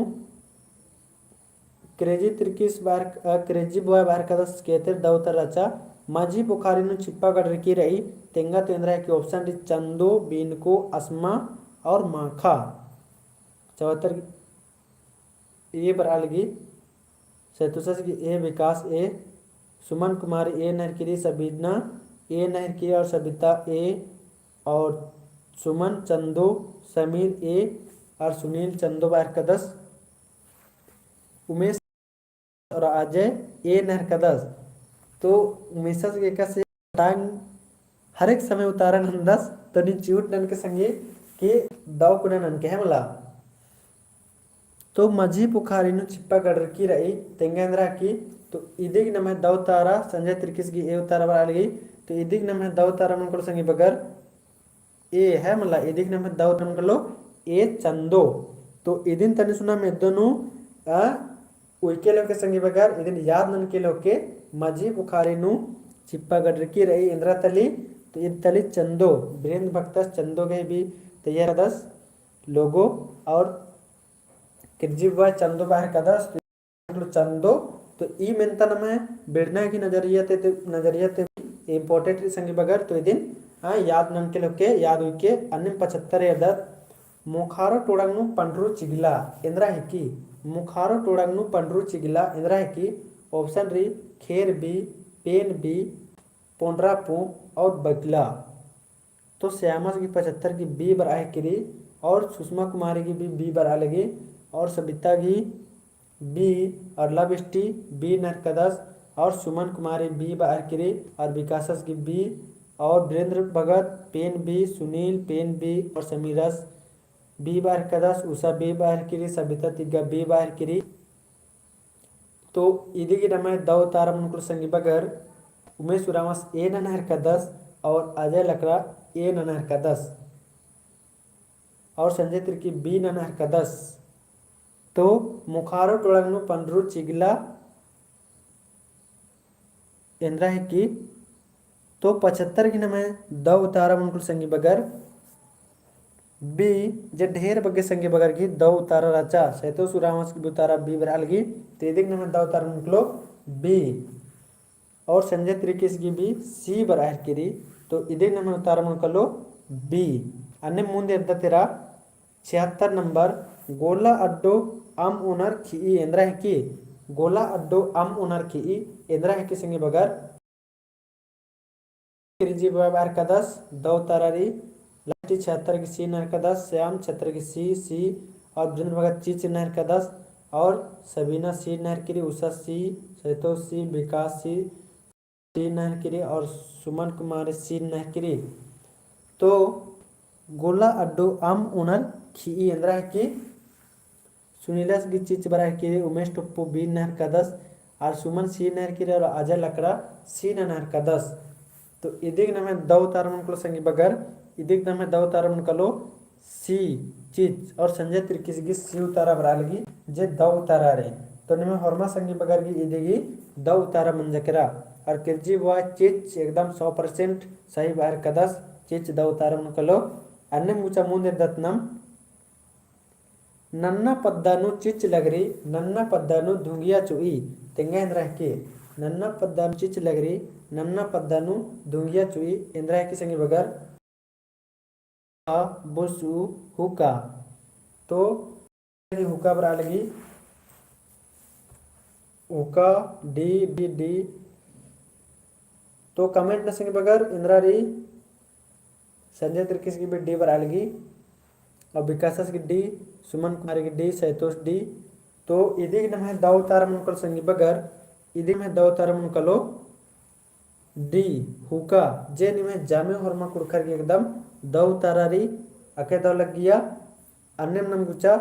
क्रेजी तिर्कीस बअर, अ, क्रेजी बॉय बअर हेलरकदस, केंतिर दौ उतारा रहचा। मझी पुखारी नू चिप्पा गड़रकी रई तेंगा तो एन्दरा हेलरकी। Option रई चंदो, बीनको, असमा और माखा। चौहत्तर A बरआ लगी, सैतोसस गही A, विकास A, सुमन कुमारी A ननकी रई, सबीना A ननकी रई और सबिता A और सुमन चंदो, समीर A और सुनील चंदो बअर हेलरकदस। उमेश और अजय A ननर हेलरकदस। तो उमेशस गे एकासे तांग हर एक समय उतारा नन्दस, तो नीन चिहुट ननके संगी कि दौ कुना ननके, है मला। तो मझी पुखारी नू चिप्पा गड़रकी रई तेंगा एन्दरा हेलरकी। तो इदिग नम्है दौ उतारा, संजय तिर्कीस गही A उतारा बरआ लगी। तो इदिग नम्है दौ उतारा मनो कालो संगी बगर A, है मला, इदिग नम्है दौ उतारा मनो कालो A चंदो। तो इदिन तनी सुना मेद्दो नू, आ, उइके लेके संगी बगर, इदिन याद ननके लेके, मझी पुखारी नू चिप्पा गड़रकी रई एन्दरा तली, तो ईद तली चंदो, वीरेंद्र भगतस चंदो गही भी तैयार हेलरकदस logo और किर्जी बॉय चंदो बअर हेलरकदस, तो चंदो, तो ई मेन्ता नम्है बिड़ना गही नजरिया ते, ते नजरिया ते important रई संगी बगर, तो इदिन, हाँ, याद ननके लेके, याद उइके, अन्नेम पचहत्तर एरदत, मोखारो टोड़ंग नू पंडरू चिगला एन्दरा हेलरकी। मोखारो टोड़ंग नू पंडरू चिगला एन्दरा हेलरकी। Option रई खेर B, पेन B, पोंडरा पूँप और बगला। तो श्यामस गही पचहत्तर गही B बरआ हेलरकी रई और सुषमा कुमारी गही भी B बरआ लगी और सबिता गही B और लबिस्टी B ननर हेलरकदस और सुमन कुमारी B बरआ हेलरकी रई और विकासस गही B और वीरेंद्र भगत पेन B, सुनील पेन B और समीरस B बरआ हेलरकदस, उषा B बरआ हेलरकी रई, सबिता तिग्गा B बरआ हेलरकी रई। तो इदिगी नम्है दौ उतारा मनो कालो संगी बगर, उमेश उराँवस A ननर हेलरकदस और अजय लकड़ा A ननर हेलरकदस। और संजय तिर्की B ननर हेलरकदस। तो मोखारो टोड़ंग नू पंडरू चिगला एन्दरा हेलरकी। तो पचहत्तर गही नम्है दौ उतारा मनो कालो संगी बगर B, जे ढेर बग्गे संगी बगर गही दौ उतारा रहचा, सैतोस उराँवस गही उतारा B बरआ लगी, तो इदिगी नम्है दौ उतारा मनो कालो B। और संजय तिर्कीस गही भी C बरआ हेलरकी रई, तो इदिगी नम्है उतारा मनो कालो B। अन्नेम मुन्द एरदत एरा छिहत्तर नंबर। गोला अड्डो अम्म ओनर खिई एन्दरा हिकी। गोला अड्डो अम्म ओनर खिई एन्दरा हिकी संगी बगर। किरंजी बआ बरआ रई दव तारा रई। लाठी छत्तर की सी नहर कदस, श्याम छत्तर की सी, सी, और वीरेंद्र भगत चिच नहर कदस, और सबीना सी नहर किरी, उषा सी, संतोष सी, विकास सी, सी नहर किरी और सुमन कुमार सी नहर किरी। तो गोला अड्डो अम्म ओनर खिई एन्दरा हिकी। सुनीलास गी चिच बरआ हिकी, उमेश टोप्पो बी नहर कदस, और सुमन सी नहर किरी और अजय लकड़ा सी नहर कदस। तो इदिग नम्है दव तारा मन कलो संगी बगर, इदिग नम्है दव तारा मन कलो सी चिच और संजय तिर्कीस गी सी उतारा बरआ लगी जे दव उतारा रई। तो निम्है होरमा संगी बगर गी इदिगी दव उतारा मंजा केरा। और किरंजी बआ चिच एकदम सौ percent सही बअर कदस चिच दव उतारा मन कलो। अन्नेम गुचा मुन्द एरदत नम। नन्ना पद्दा नू चिच लगरी, नन्ना पद्दा नू धुंगिया चुई, तेंगा एन्दरा हिकी। नन्ना पद्दा नू चिच लगरी, नन्ना पद्दा नू धुंगिया चुई, एन्दरा हिकी संगी बगर। आ, बुसु, हुका। तो हुका बरआ लगी। हुका, D, D, D। तो comment नू संगी बगर एन्दरा रई। संजय तिर्कीस गी भी D बरआ लगी। और विकासस गी D, सुमन कुमार गी D, सैतोस D। तो इदिग नम्है दव तारा मन कलो संगी बगर, इदिग नम्है दव तारा मन कलो D, हुका, जे निम्है जामे होरमा कुँड़ुख़र गी एकदम दव उतारा रई, अके दव लग्गिया। अन्नेम नम गुचा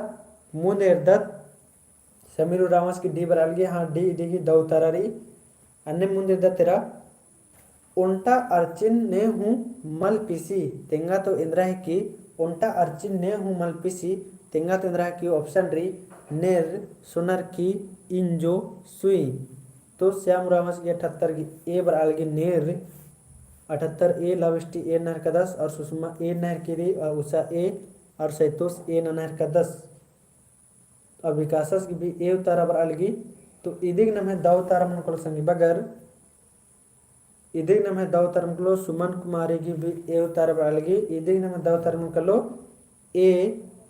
मुन्द एरदत। समीर उराँवस गी D बरआ लगी, हाँ, D इदिगी दव उतारा रई। अन्नेम मुन्द एरदत एरा। ओन्टा अरचिन ने हूँ मल पिसी, तेंगा तो एन्दरा हिकी। ओन्टा अरचिन ने हूँ मल पिसी, तेंगा तो एन्दरा हिकी। Option रई नेर, सोनरकी, इंजो, सुई। तो श्याम उराँवस गी अठहत्तर गी A बरआ लगी नेर, अठहत्तर A, लाविष्टी A नहर कदस और सुषमा A नहर किरी और उषा A और सैतोस A नहर कदस। और विकासस गी भी A उतारा बरआ लगी। तो इदिग नम्है दव उतारा मन कलो संगी बगर, इदिग नम्है दव उतारा मन कलो सुमन कुमारी गी भी A उतारा बरआ लगी। इदिग नम्है दव उतारा मन कलो A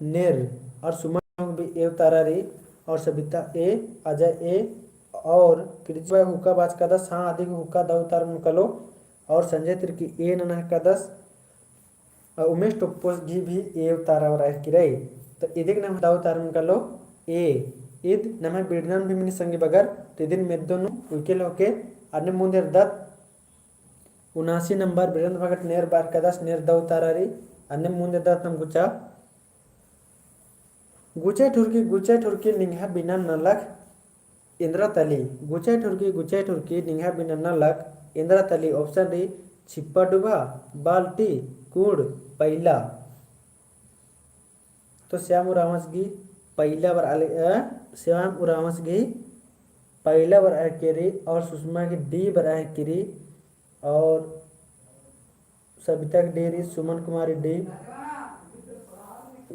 नेर और सुमन भी A उतारा रई और सबिता A, अजय A और किरंजी बआ हुका बाचकदस, हाँ, अदिग हुका दव उतारा मन कलो और संजय तिर्की A नना कदस। अ, उमेश टोप्पोस गी भी A उतारा बरआ किरई। तो इदिग नम्है दव उतारा मन कलो A। इद नम्है बिड़नन भी मिनी संगी बगर, तो इदिन मेद्दो नू उइके लेके अन्नेम मुन्द एरदत। उनासी नंबर वीरेंद्र भगत नेर बरआ कदस, नेर दव उतारा रई। अन्नेम मुन्द एरदत नम गुचा। गुचा ठुरकी, गुचा ठुरकी निंग्है बिना नलख एन्दरा तली। गुचा ठुरकी, गुचा ठुरकी निंग्है बिना नलख एन्दरा तली। Option रई छिप्पा डुबा, बाल्टी, कुँड़, पैला। तो श्याम उराँवस गी पैला बरआ लगी, अ, श्याम उराँवस गी पैला बरआ किरी और सुषमा गी D बरआ किरी और सबिता गी D रई, सुमन कुमारी D,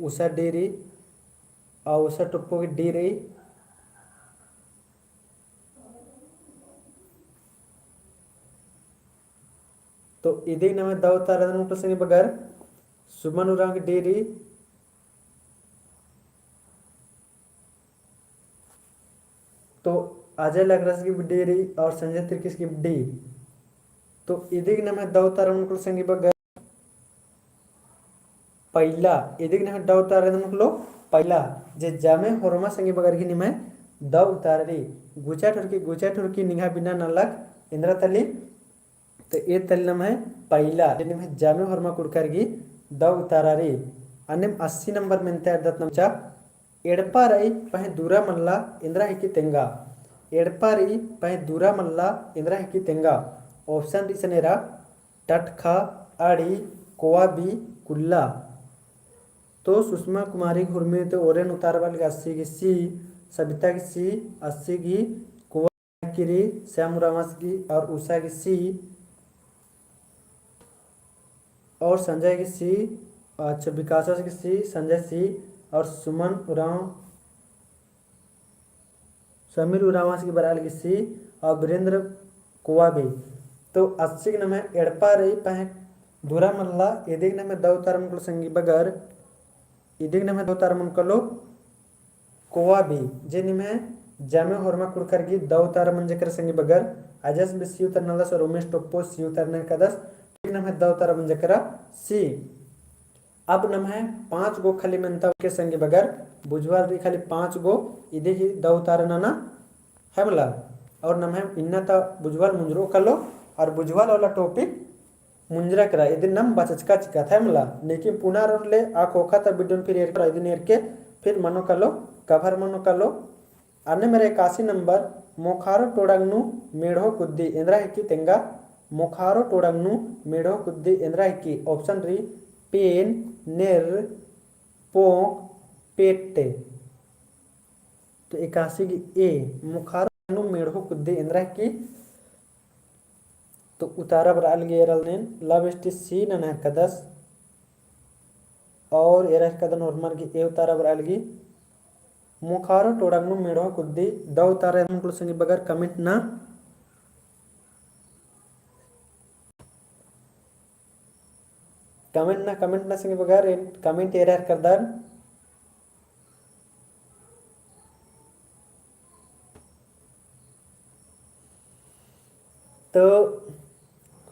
उषा D रई, और उषा टोप्पो गी D रई। तो इदिग नम्है दव उतारा एन्दरा मन कलो संगी बगर, सुमन उराँव गी D रई। तो अजय लकड़ास गी भी D रई और संजय तिर्कीस गी भी D। तो इदिग नम्है दव उतारा मन कलो संगी बगर पैला, इदिग नम्है दव उतारा एन्दरा मन कलो पैला। जे जामे होरमा संगी बगर गी निम्है दव उतारा रई। गुचा ठुरकी, गुचा ठुरकी निंग्है बिना नलख एन्दरा तली। तो ए तली नम्है पैला, जे निम्है जामे होरमा कुँड़ुख़र गी दव उतारा रई। अन्नेम अस्सी नंबर मेन्ता एरदत नम गुचा। एड़पा रई पहें दूरा मल्ला एन्दरा हिकी तेंगा। एड़पा रई पहें दूरा मल्ला एन्दरा हिकी तेंगा। Option रई इसन एरा टटखा, अड़ी, कोवाबी, कुल्ला। तो सुषमा कुमारी गी हुरमी तो ओरेन उतारा बरआ लगी अस्सी गी C, सबिता गी C, अस्सी गी कोवा किरी, श्याम उराँवस गी और उषा गी C, और संजय गी C, अच्छा, विकासस गी C, संजय C, और सुमन उराँव, समीर उराँवस गी बरआ लगी C, और वीरेंद्र कोवाबी। तो अस्सी गी नम्है एड़पा रई पहें दूरा मल्ला, इदिग नम्है दव उतारा मन कलो संगी बगर, इदिग नम्है दव उतारा मन कलो कोवा बी, जे निम्है जामे होरमा कुँड़ुख़र गही दौ उतारा मंजा केरा संगी बगर, अजस बी सी उतारा नलदस और उमेश टोप्पो सी उतारा नना केरदस, ठीक नम्है दौ उतारा मंजा केरा सी। अब नम्है पाँच गो खाली मेन्ता के संगी बगर, बुझवाल रई खाली पाँच गो, इदी ही दौ उतारा नना है मला। और नम्है इन्ना ता बुझवाल मुंजरो कालो, और बुझवाल वाला topic मुंजरा केरा, इदिन नाम बचचका चिका था मला। लेकिन पुना रओर ले आ ख़ोख़ा ता video फिर एरके, इदिन एरके फिर मनो कालो, cover मनो कालो। अन्नेम एरा एकासी नंबर, मोखारो टोड़ंग नू मेढ़ो कुद्दी एन्द्रा हिकी तेंगा, मोखारो टोड़ंग नू मेढ़ो कुद्दी एन्द्रा हिकी। Option रई पेन, नेर, पोंक, पेट्टे। तो एकासी गही A, मोखारो टोड़ंग नू मेढ़ो कुद्दी एन्द्रा हिकी। तो उतारा बरआ लगी एरा ले नीन, लाबेस्टी C नना हेलरकदस। और एरा हेलरकदन होरमर गही A उतारा बरआ लगी। मोखारो टोड़ंग नू मेढ़ो कुद्दी, दौ उतारा एरा मुकुल संगी बगर comment ना, comment ना, comment ना संगी बगर, comment एरा हेलरकदन। तो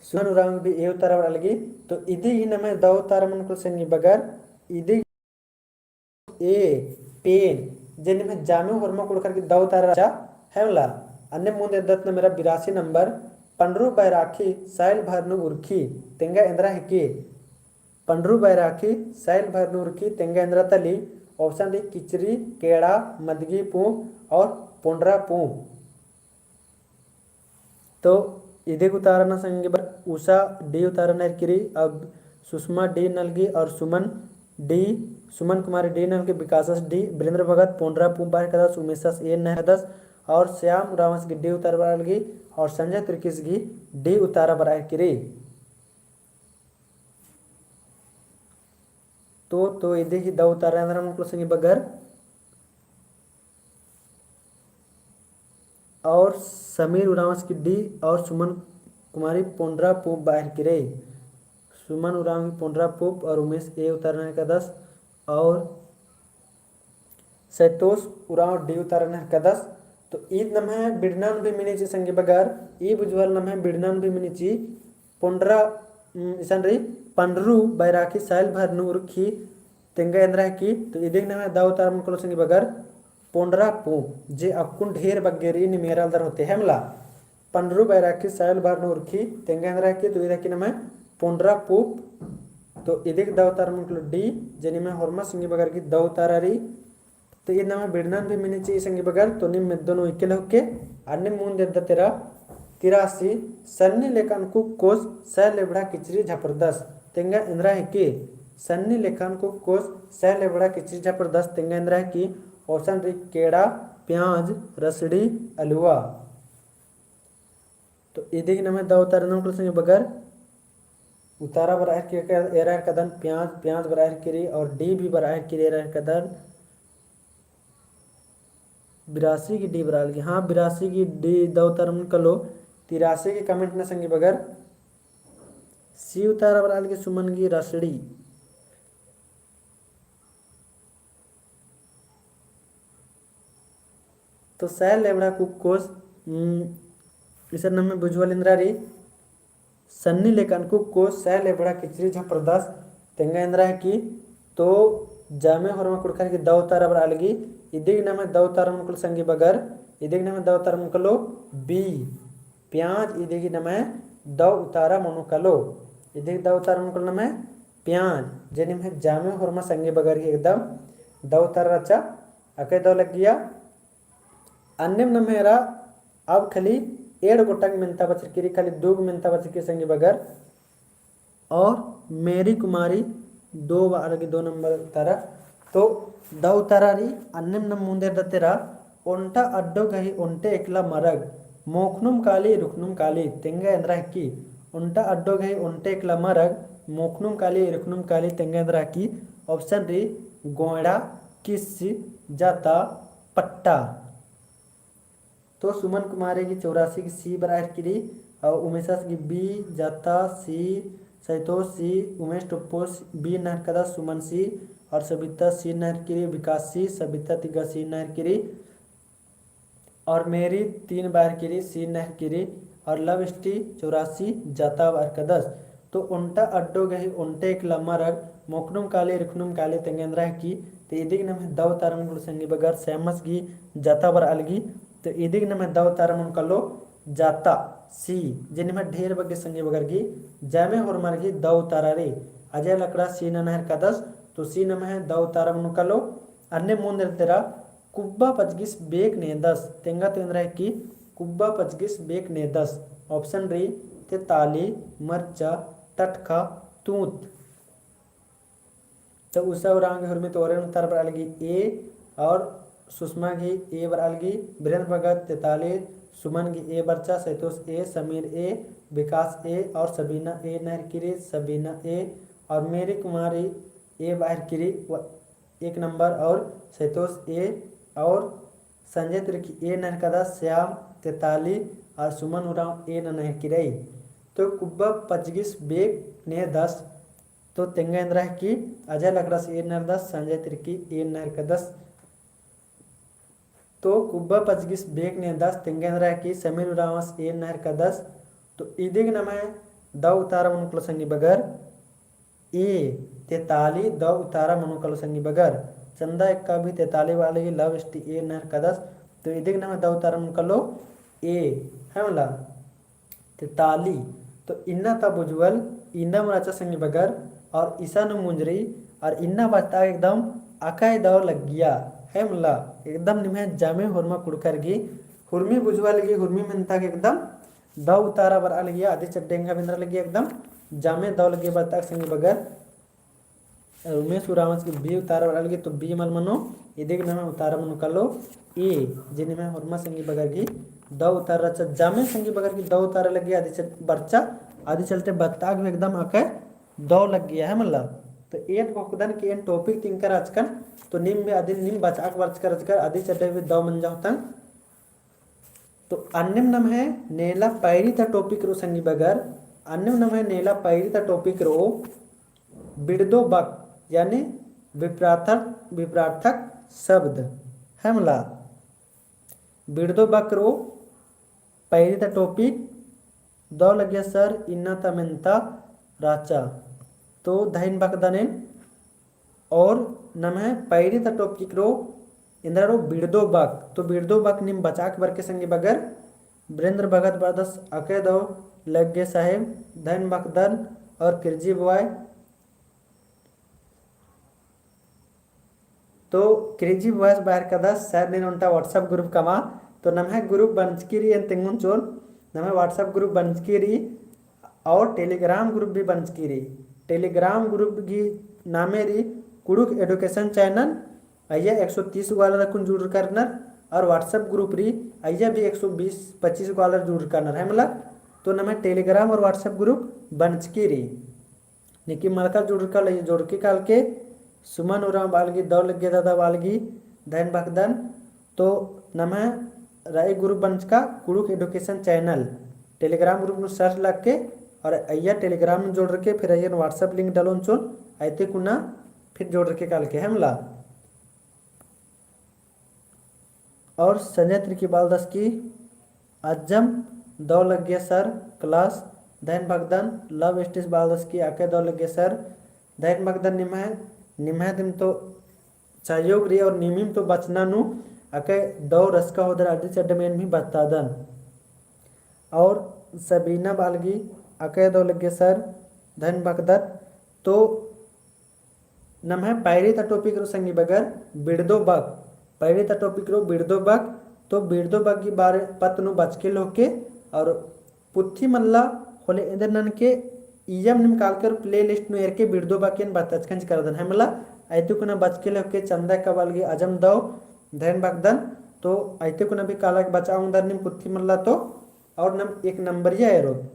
सुमन उराँव भी A उतारा बरआ लगी। तो इदी ही नम्है दौ उतारा मुकुल संगी बगर, इदी A, पेन, जे निम्है जामे होरमा कुँड़ुख़र गही दौ उतारा रहचा है मला। अन्नेम मुन्द एद्दत नम्है एरा बिरासी नंबर, पंडरू बैराखी साइल भर नू उरखी तेंगा एन्द्रा हिकी। पंडरू बैराखी साइल भर नू उरखी तेंगा एन्द्रा तली। Option रई किचरी, केड़ा, मदगी पूँप और पोंडरा पूँप। तो इदी गही उतारा नना संगी बगर उषा D उतारा नना हेलरकी रई, अब सुषमा D नना लगी और सुमन D, सुमन कुमारी D नना लगी, विकासस D, वीरेंद्र भगत पोंडरा पूँप बरआ हेलरकदस, उमेशस A नना हेलरकदस और श्याम उराँवस गही D उतारा बरआ लगी और संजय तिर्कीस गही D उतारा बरआ हेलरकी रई। तो, तो इदी ही दौ उतारा एरा मुकुल संगी बगर। और समीर उराँवस गही D और सुमन कुमारी पोंडरा पूँप बरआ हेलरकी रई। सुमन उराँव पोंडरा पूँप और उमेश A उतारा नना हेलरकदस और सैतोस उराँव D उतारा नना हेलरकदस। तो ईद नम्है बिड़ना नू भी मिनी ची संगी बगर, ई बुझवाल नम्है बिड़ना नू भी मिनी ची। पोंडरा, उम, इसन रई पंडरू बैराखी साइल भर नू उरखी तेंगा एन्द्रा हिकी। तो इदी ही नम्है दौ उतारा मुकुल संगी बगर पोंडरा पूँप, जे अक्कुन ढेर बग्गे रई, नीम एरालदर होते है मला। पंडरू बैराखी साइल भर नू उरखी तेंगा एन्द्रा हिकी, तो इदी हिकी नम्है पोंडरा पूँप। तो इदी गही दौ उतारा मुकुल D, जे निम्है होरमा संगी बगर गही दौ उतारा रई। तो ईद नम्है बिड़ना नू भी मिनी ची संगी बगर, तो नीम मेद्दो नू इक्के लहोक्के, अन्नेम मुन्द एद्दत एरा तिरासी, सन्नी लेखा कुक्कोस सैल लेबड़ा किचरी झपरदस तेंगा एन्द्रा हिकी। सन्नी लेखा कुक्कोस सैल लेबड़ा किचरी झपरदस तेंगा एन्द्रा हिकी। Option रई केड़ा, प्याज, रसड़ी, अलुवा। तो इदी ही नम्है दौ उतारा नना मुकुल संगी बगर, उतारा बरआ हेलरकी रई, एरा हेलरकदन प्याज, प्याज बरआ हेलरकी रई और D भी बरआ हेलरकी रई, एरा हेलरकदन। बिरासी गही D बरआ लगी, हाँ, बिरासी गही D दौ उतारा मनो कालो। तिरासी गही comment नना संगी बगर, C उतारा बरआ लगी सुमन गही रसड़ी। तो सैल लेबड़ा कुक्कोस, उम, इसन नम्है बुझवाल एन्द्रा रई, सन्नी लेखा कुक्कोस सैल लेबड़ा किचरी झपरदस तेंगा एन्द्रा हिकी। तो जामे होरमा कुँड़ुख़र गही दौ उतारा बरआ लगी। इदी गही नम्है दौ उतारा मनो कालो संगी बगर, इदी गही नम्है दौ उतारा मनो कालो B, प्याज, इदी गही नम्है दौ उतारा मनो कालो। इदी गही दौ उतारा मनो कालो नम्है प्याज, जे निम्है जामे होरमा संगी बगर गही एकदम दौ उतारा रहचा। अकय दौ लग्गिया। अन्नेम नम्है एरा अब खाली एंड़ गोटंग मेन्ता बचरकी रई, खाली दुगो मेन्ता बचरकी संगी बगर। और मेरी कुमारी दौ बरआ लगी, दौ नंबर उतारा। तो दौ उतारा रई, अन्नेम नम मुन्द एरदत एरा, ओन्टा अड्डो गही ओन्टे एकला मरग, मोखनुम काली, इरुखनुम काली, तेंगा एन्द्रा हिकी। ओन्टा अड्डो गही ओन्टे एकला मरग, मोखनुम काली, इरुखनुम काली, तेंगा एन्द्रा हिकी। Option रई गोंयड़ा, किस्स, जाता, पट्टा। तो सुमन कुमारी गही चौरासी गही C बरआ हेरकी रई, और उमेशस गही B, जाता C, सैतोस C, उमेश टोप्पो B नना हेरकदस, सुमन C, और सबिता सी नहर किरी, विकास सी, सबिता तिग्गा सी नहर किरी, और मेरी तीन बार किरी, सी नहर किरी, और लव स्टी चौरासी जाता बार कदस। तो ओन्टा अड्डो गही ओन्टे एक लम्मा रग मोखनुम काली, रिखनुम काली तेंगा एन्दरा है कि, तो इदिग नम्है दौ उतारा मनो कल्लो संगी बगर, श्यामस गही जाता बरआ लगी। तो इदिग नम्है दौ उतारा मनो कल्लो जाता सी, जे निम्है ढेर बग्गे संगी बगर गही जामे होरमर गही दौ उतारा रई। अजय लकड़ा सी नना हेरकदस, तो सी नम्है दौ उतारा मनो कल्लो। अन्ने मुन्द एरा कुब्बा पचगिस बेक नेदस, तेंगा तो एन्दरा है कि कुब्बा पचगिस बेक नेदस। Option रई तेताली, मरचा, टटखा, तूत। तो उषा उराँव गही हुरमी ती ओरेन उतारा बरआ लगी A, और सुषमा गही A बरआ लगी, वीरेंद्र भगत तेताली, सुमन गही A बरचा, सैतोस A, समीर A, विकास A और सबीना A नहर किरी, सबीना A और मेरी कुमारी A बाहर किरी, व-, एक नंबर और सैतोस A और संजय तिर्की A नहर कदस, श्याम तेताली और सुमन उराँव A नहर किरई। तो कुब्बा पचगिस बेक नेदस, तो तेंगा एन्दरा है कि अजय लकड़ास A नहरदस, संजय तिर्की A नहर कदस। तो कुब्बा पचगिस बेक नेदस, तेंगा एन्दरा है कि समीर उराँवस A नहर कदस। तो इदिग नम्है दौ उतारा मनो कल्लो संगी बगर, A, तेताली दौ उतारा मनो कल्लो संगी बगर। चंदा एक्का भी तेताली बरआ लगी, लव स्टी A नहर कदस। तो इदिग नम्है दौ उतारा मनो कल्लो A, है मला? तेताली। तो इन्ना ता बुझुवल, इन्ना मराचा संगी बगर, और इसा नू मुंजरी, और इन्ना बचता एकदम अकय दौ लग्गिया, है मला? एकदम निम्है जामे होरमा कुँड़ुख़र गही हुरमी बुझुवल गही हुरमी मेन्ता के एकदम दौ उतारा बरआ लगिया, अदी चड्डेंगा बेंदरा लगिया एकदम जामे दौ लगिया बरता संगी बगर। उमेश उराँवस गही B उतारा बरआ लगी, तो B मल मनो, इदिग नम्है उतारा मनो कल्लो A, जे निम्है होरमा संगी बगर गही दौ उतारा रहचा, जामे संगी बगर गही दौ उतारा लगिया, अदी चड्ड-, बरचा, अदी चलते बरता भी एकदम अकय दौ लग्गिया, है मला? तो एन घोखदन कि एन topic तिंकर रहचकन, तो नीम भी अदिन नीम बचआक बरचकर रहचकर, अदी चड्डे भी दौ मंजा होतंग। तो अन्नेम नम्है नेला पैरी ता topic रओ संगी बगर, अन्नेम नम्है नेला पैरी ता topic रओ बिड़दो बक, यानी विपरार्थक, विपरार्थक शब्द, है मला? बिड़दो बक रओ पैरी ता topic। दौ लग्गिया sir, इन्ना ता मेन्ता रहचा। तो धैन बकदन एन। और नम्है पैरी ता topic रओ, एन्दरा रओ बिड़दो बक। तो बिड़दो बक नीम बचआक बरके संगी बगर, वीरेंद्र भगत बरदस अकय दौ लग्गे साहेब, धैन बकदन। और किरजी बॉय, तो किरजी बॉयस बअर कदस sir नीन ओन्टा WhatsApp group कमआ, तो नम्है group बनचकी रई एन तेंगोन चिओन, नम्है WhatsApp group बनचकी रई, और Telegram group भी बनचकी रई। Telegram group गही नामे रई कुँड़ुख़ education channel, अइय्या एक सौ तीस वाला अक्कुन जुड़रका रअनर, और WhatsApp group रई, अइय्या भी एक सौ बीस पच्चीस वाला जुड़रका रअनर, है मला? तो नम्है Telegram और WhatsApp group बनचकी रई। नेकी मलका जुड़रका लगी, जुड़रके कालके, सुमन उराँव बआ लगी, दौ लग्गे दादा बआ लगी, धैन बकदन। तो नम्है रई group बनचका कुँड़ुख़ education channel, Telegram group नू search लगके, और अइय्या Telegram नू जुड़रके, फिर अइय्या WhatsApp link डालोन चिओन, अइते कुना फिर जुड़रके कालके, है मला? और संजय तिर्की बलदस की अज्जम दौ लग्गिया sir class, धैन बकदन। लव स्टिस बलदस की अकय दौ लग्गिया sir, धैन बकदन। निम्है, निम्है दिम तो सहयोग रई और निमिम तो बचना नू अकय दौ रसका होदर अदी चड्डम एन भी बतादन। और सबीना बआ लगी अकय दौ लग्गिया sir, धैन बकदन। तो नम्है पैरी ता topic रओ संगी बगर बिड़दो बक। पैरी ता topic रओ बिड़दो बक। तो बिड़दो बक गही बारे पत्त नू बचके लोके और पुथी मल्ला होले एन्देर ननके इय्यम नीम कालकर playlist नू एरके बिड़दो बक एन बताचकन चिकरदन है मला। अइते कुना बचके लोके चंदा का बआ लगी अजम दौ धैन बकदन। तो अइते कुना भी कालक बचा ओंगदर नीम पुथी मल्ला तो और नम एक नंबरिया एरोत।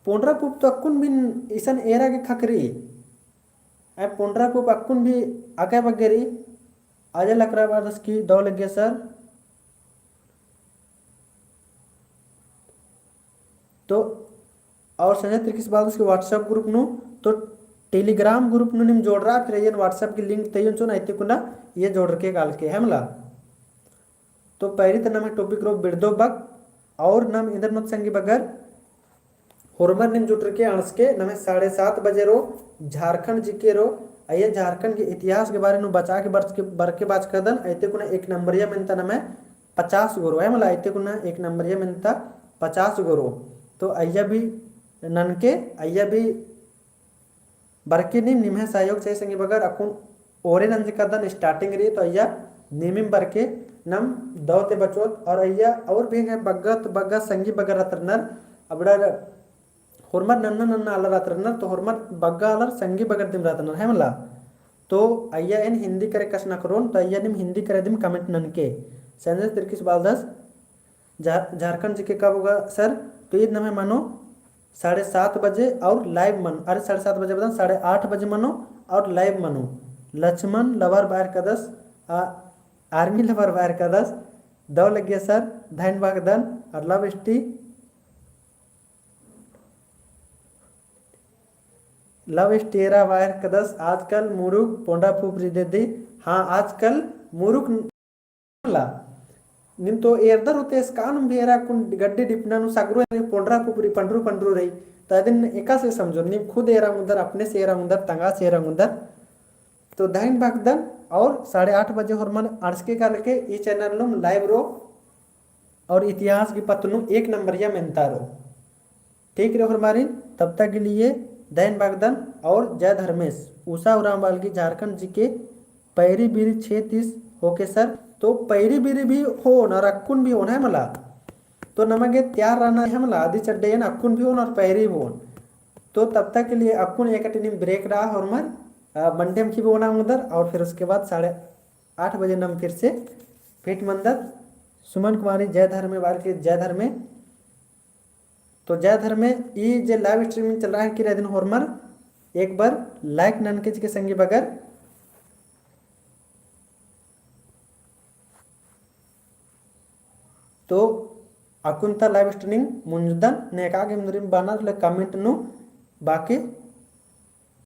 पोंडरा कुप तो अक्कुन भी इसन एरा गे ख़क्खरी। अय पोंडरा कुप अक्कुन भी अकय बग्गे रई। अजय लकड़ा बलदस की दौ लग्गिया sir। तो और संजय तिर्कीस बलदस की WhatsApp group नू तो Telegram group नू नीम जोड़रा, फिर अइयन WhatsApp की link तइयन चोन अइते कुना ये जोड़रके कालके, है मला। तो पैरी ता नम्है topic रओ बिड़दो बक, और नम इन्दर नोत संगी बगर, होरमर नीम जुटरके अंड़सके नम्है साढ़े सात बजे रओ, झारखंड GK रओ, अइय्या झारखंड के इतिहास के बारे नू बचा के बरके, बरके बाचकदन, अइते कुना एक नंबरिया मेन्ता नम्है पचास गो रओ, है मला, अइते कुना एक नंबरिया मेन्ता पचास गो रओ। तो अइय्या भी ननके, अइय्या भी बरके नीम, निम्है सहयोग चाही संगी बगर, अक्कुन ओरे नंजकदन starting रई, तो अइय्या नीमिम बरके नम दव ते बचोत, और अइय्या और भी एंग्है बग्गत बग्गत संगी बगर रअदर नर, अबड़ा होरमर नन्ना नन्ना आलर रअदर नर, तो होरमर बग्गे आलर संगी बगर दिम रअदर नर, है मला। तो अइय्या एन हिंदी करे कछनखरोन, तो अइय्या नीम हिंदी करे दिम comment ननके। संजय तिर्कीस बालदस, झा-, झारखंड GK कब होगा sir? तो ईद नम्है मनो साढ़े सात बजे और live मनो, अरे साढ़े सात बजे बदन, साढ़े आठ बजे मनो और live मनो। लक्ष्मण lover बायर कदस, आ, army lover बायर कदस, दव लग्गिया sir, धैन बागदन, और love story, love story रा बायर कदस, आजकल मुरुख पोंडा फुफरी दे दी। हाँ, आजकल मुरुख मला। नीम तो एरदर होते स्कान भी एरा कुन गड्डी डिपना नू सगरो एरा पोंडरा फुफरी पंडरू पंडरू रई। तो अदिन एकासे समझो, नीम खुद एरा उंदर, अपने से एरा उंदर, तंगा से एरा उंदर। तो धैन बागदन और साढ़े आठ बजे होरमर अंड़सके कालके ई channel नुम live रओ और इतिहास की पत्त नू एक नंबरिया मेन्ता रओ। ठीक रई होरमारिन, तब तक के लिए धैन बागदन और जय धर्मेस। उषा उराँव बालगी झारखंड GK पैरी बीरी छे तीस होके sir, तो पैरी बीरी भी होन और अक्कुन भी होन, है मला। तो नमा गे तैयार रहना है मला, अदी चड्डे एन अक्कुन भी होन और पैरी भी होन। तो तब तक के लिए अक्कुन एकट नीम break रआ होरमर, अ, मंडी अमख़ी भी ओना उंदर और फिर उसके बाद साढ़े आठ बजे नम फिर से भेंट मंदत। सुमन कुमारी जय धर्मे बालके जय धर्मे। तो जय धर्मे, ई जे live streaming चलरआ है किरा अदिन होरमर एक बार like ननके चिके संगी बगर। तो अक्कुन ता live streaming मुंजदन, नेका गे एम नुरिम बअनर ले comment नू बाकी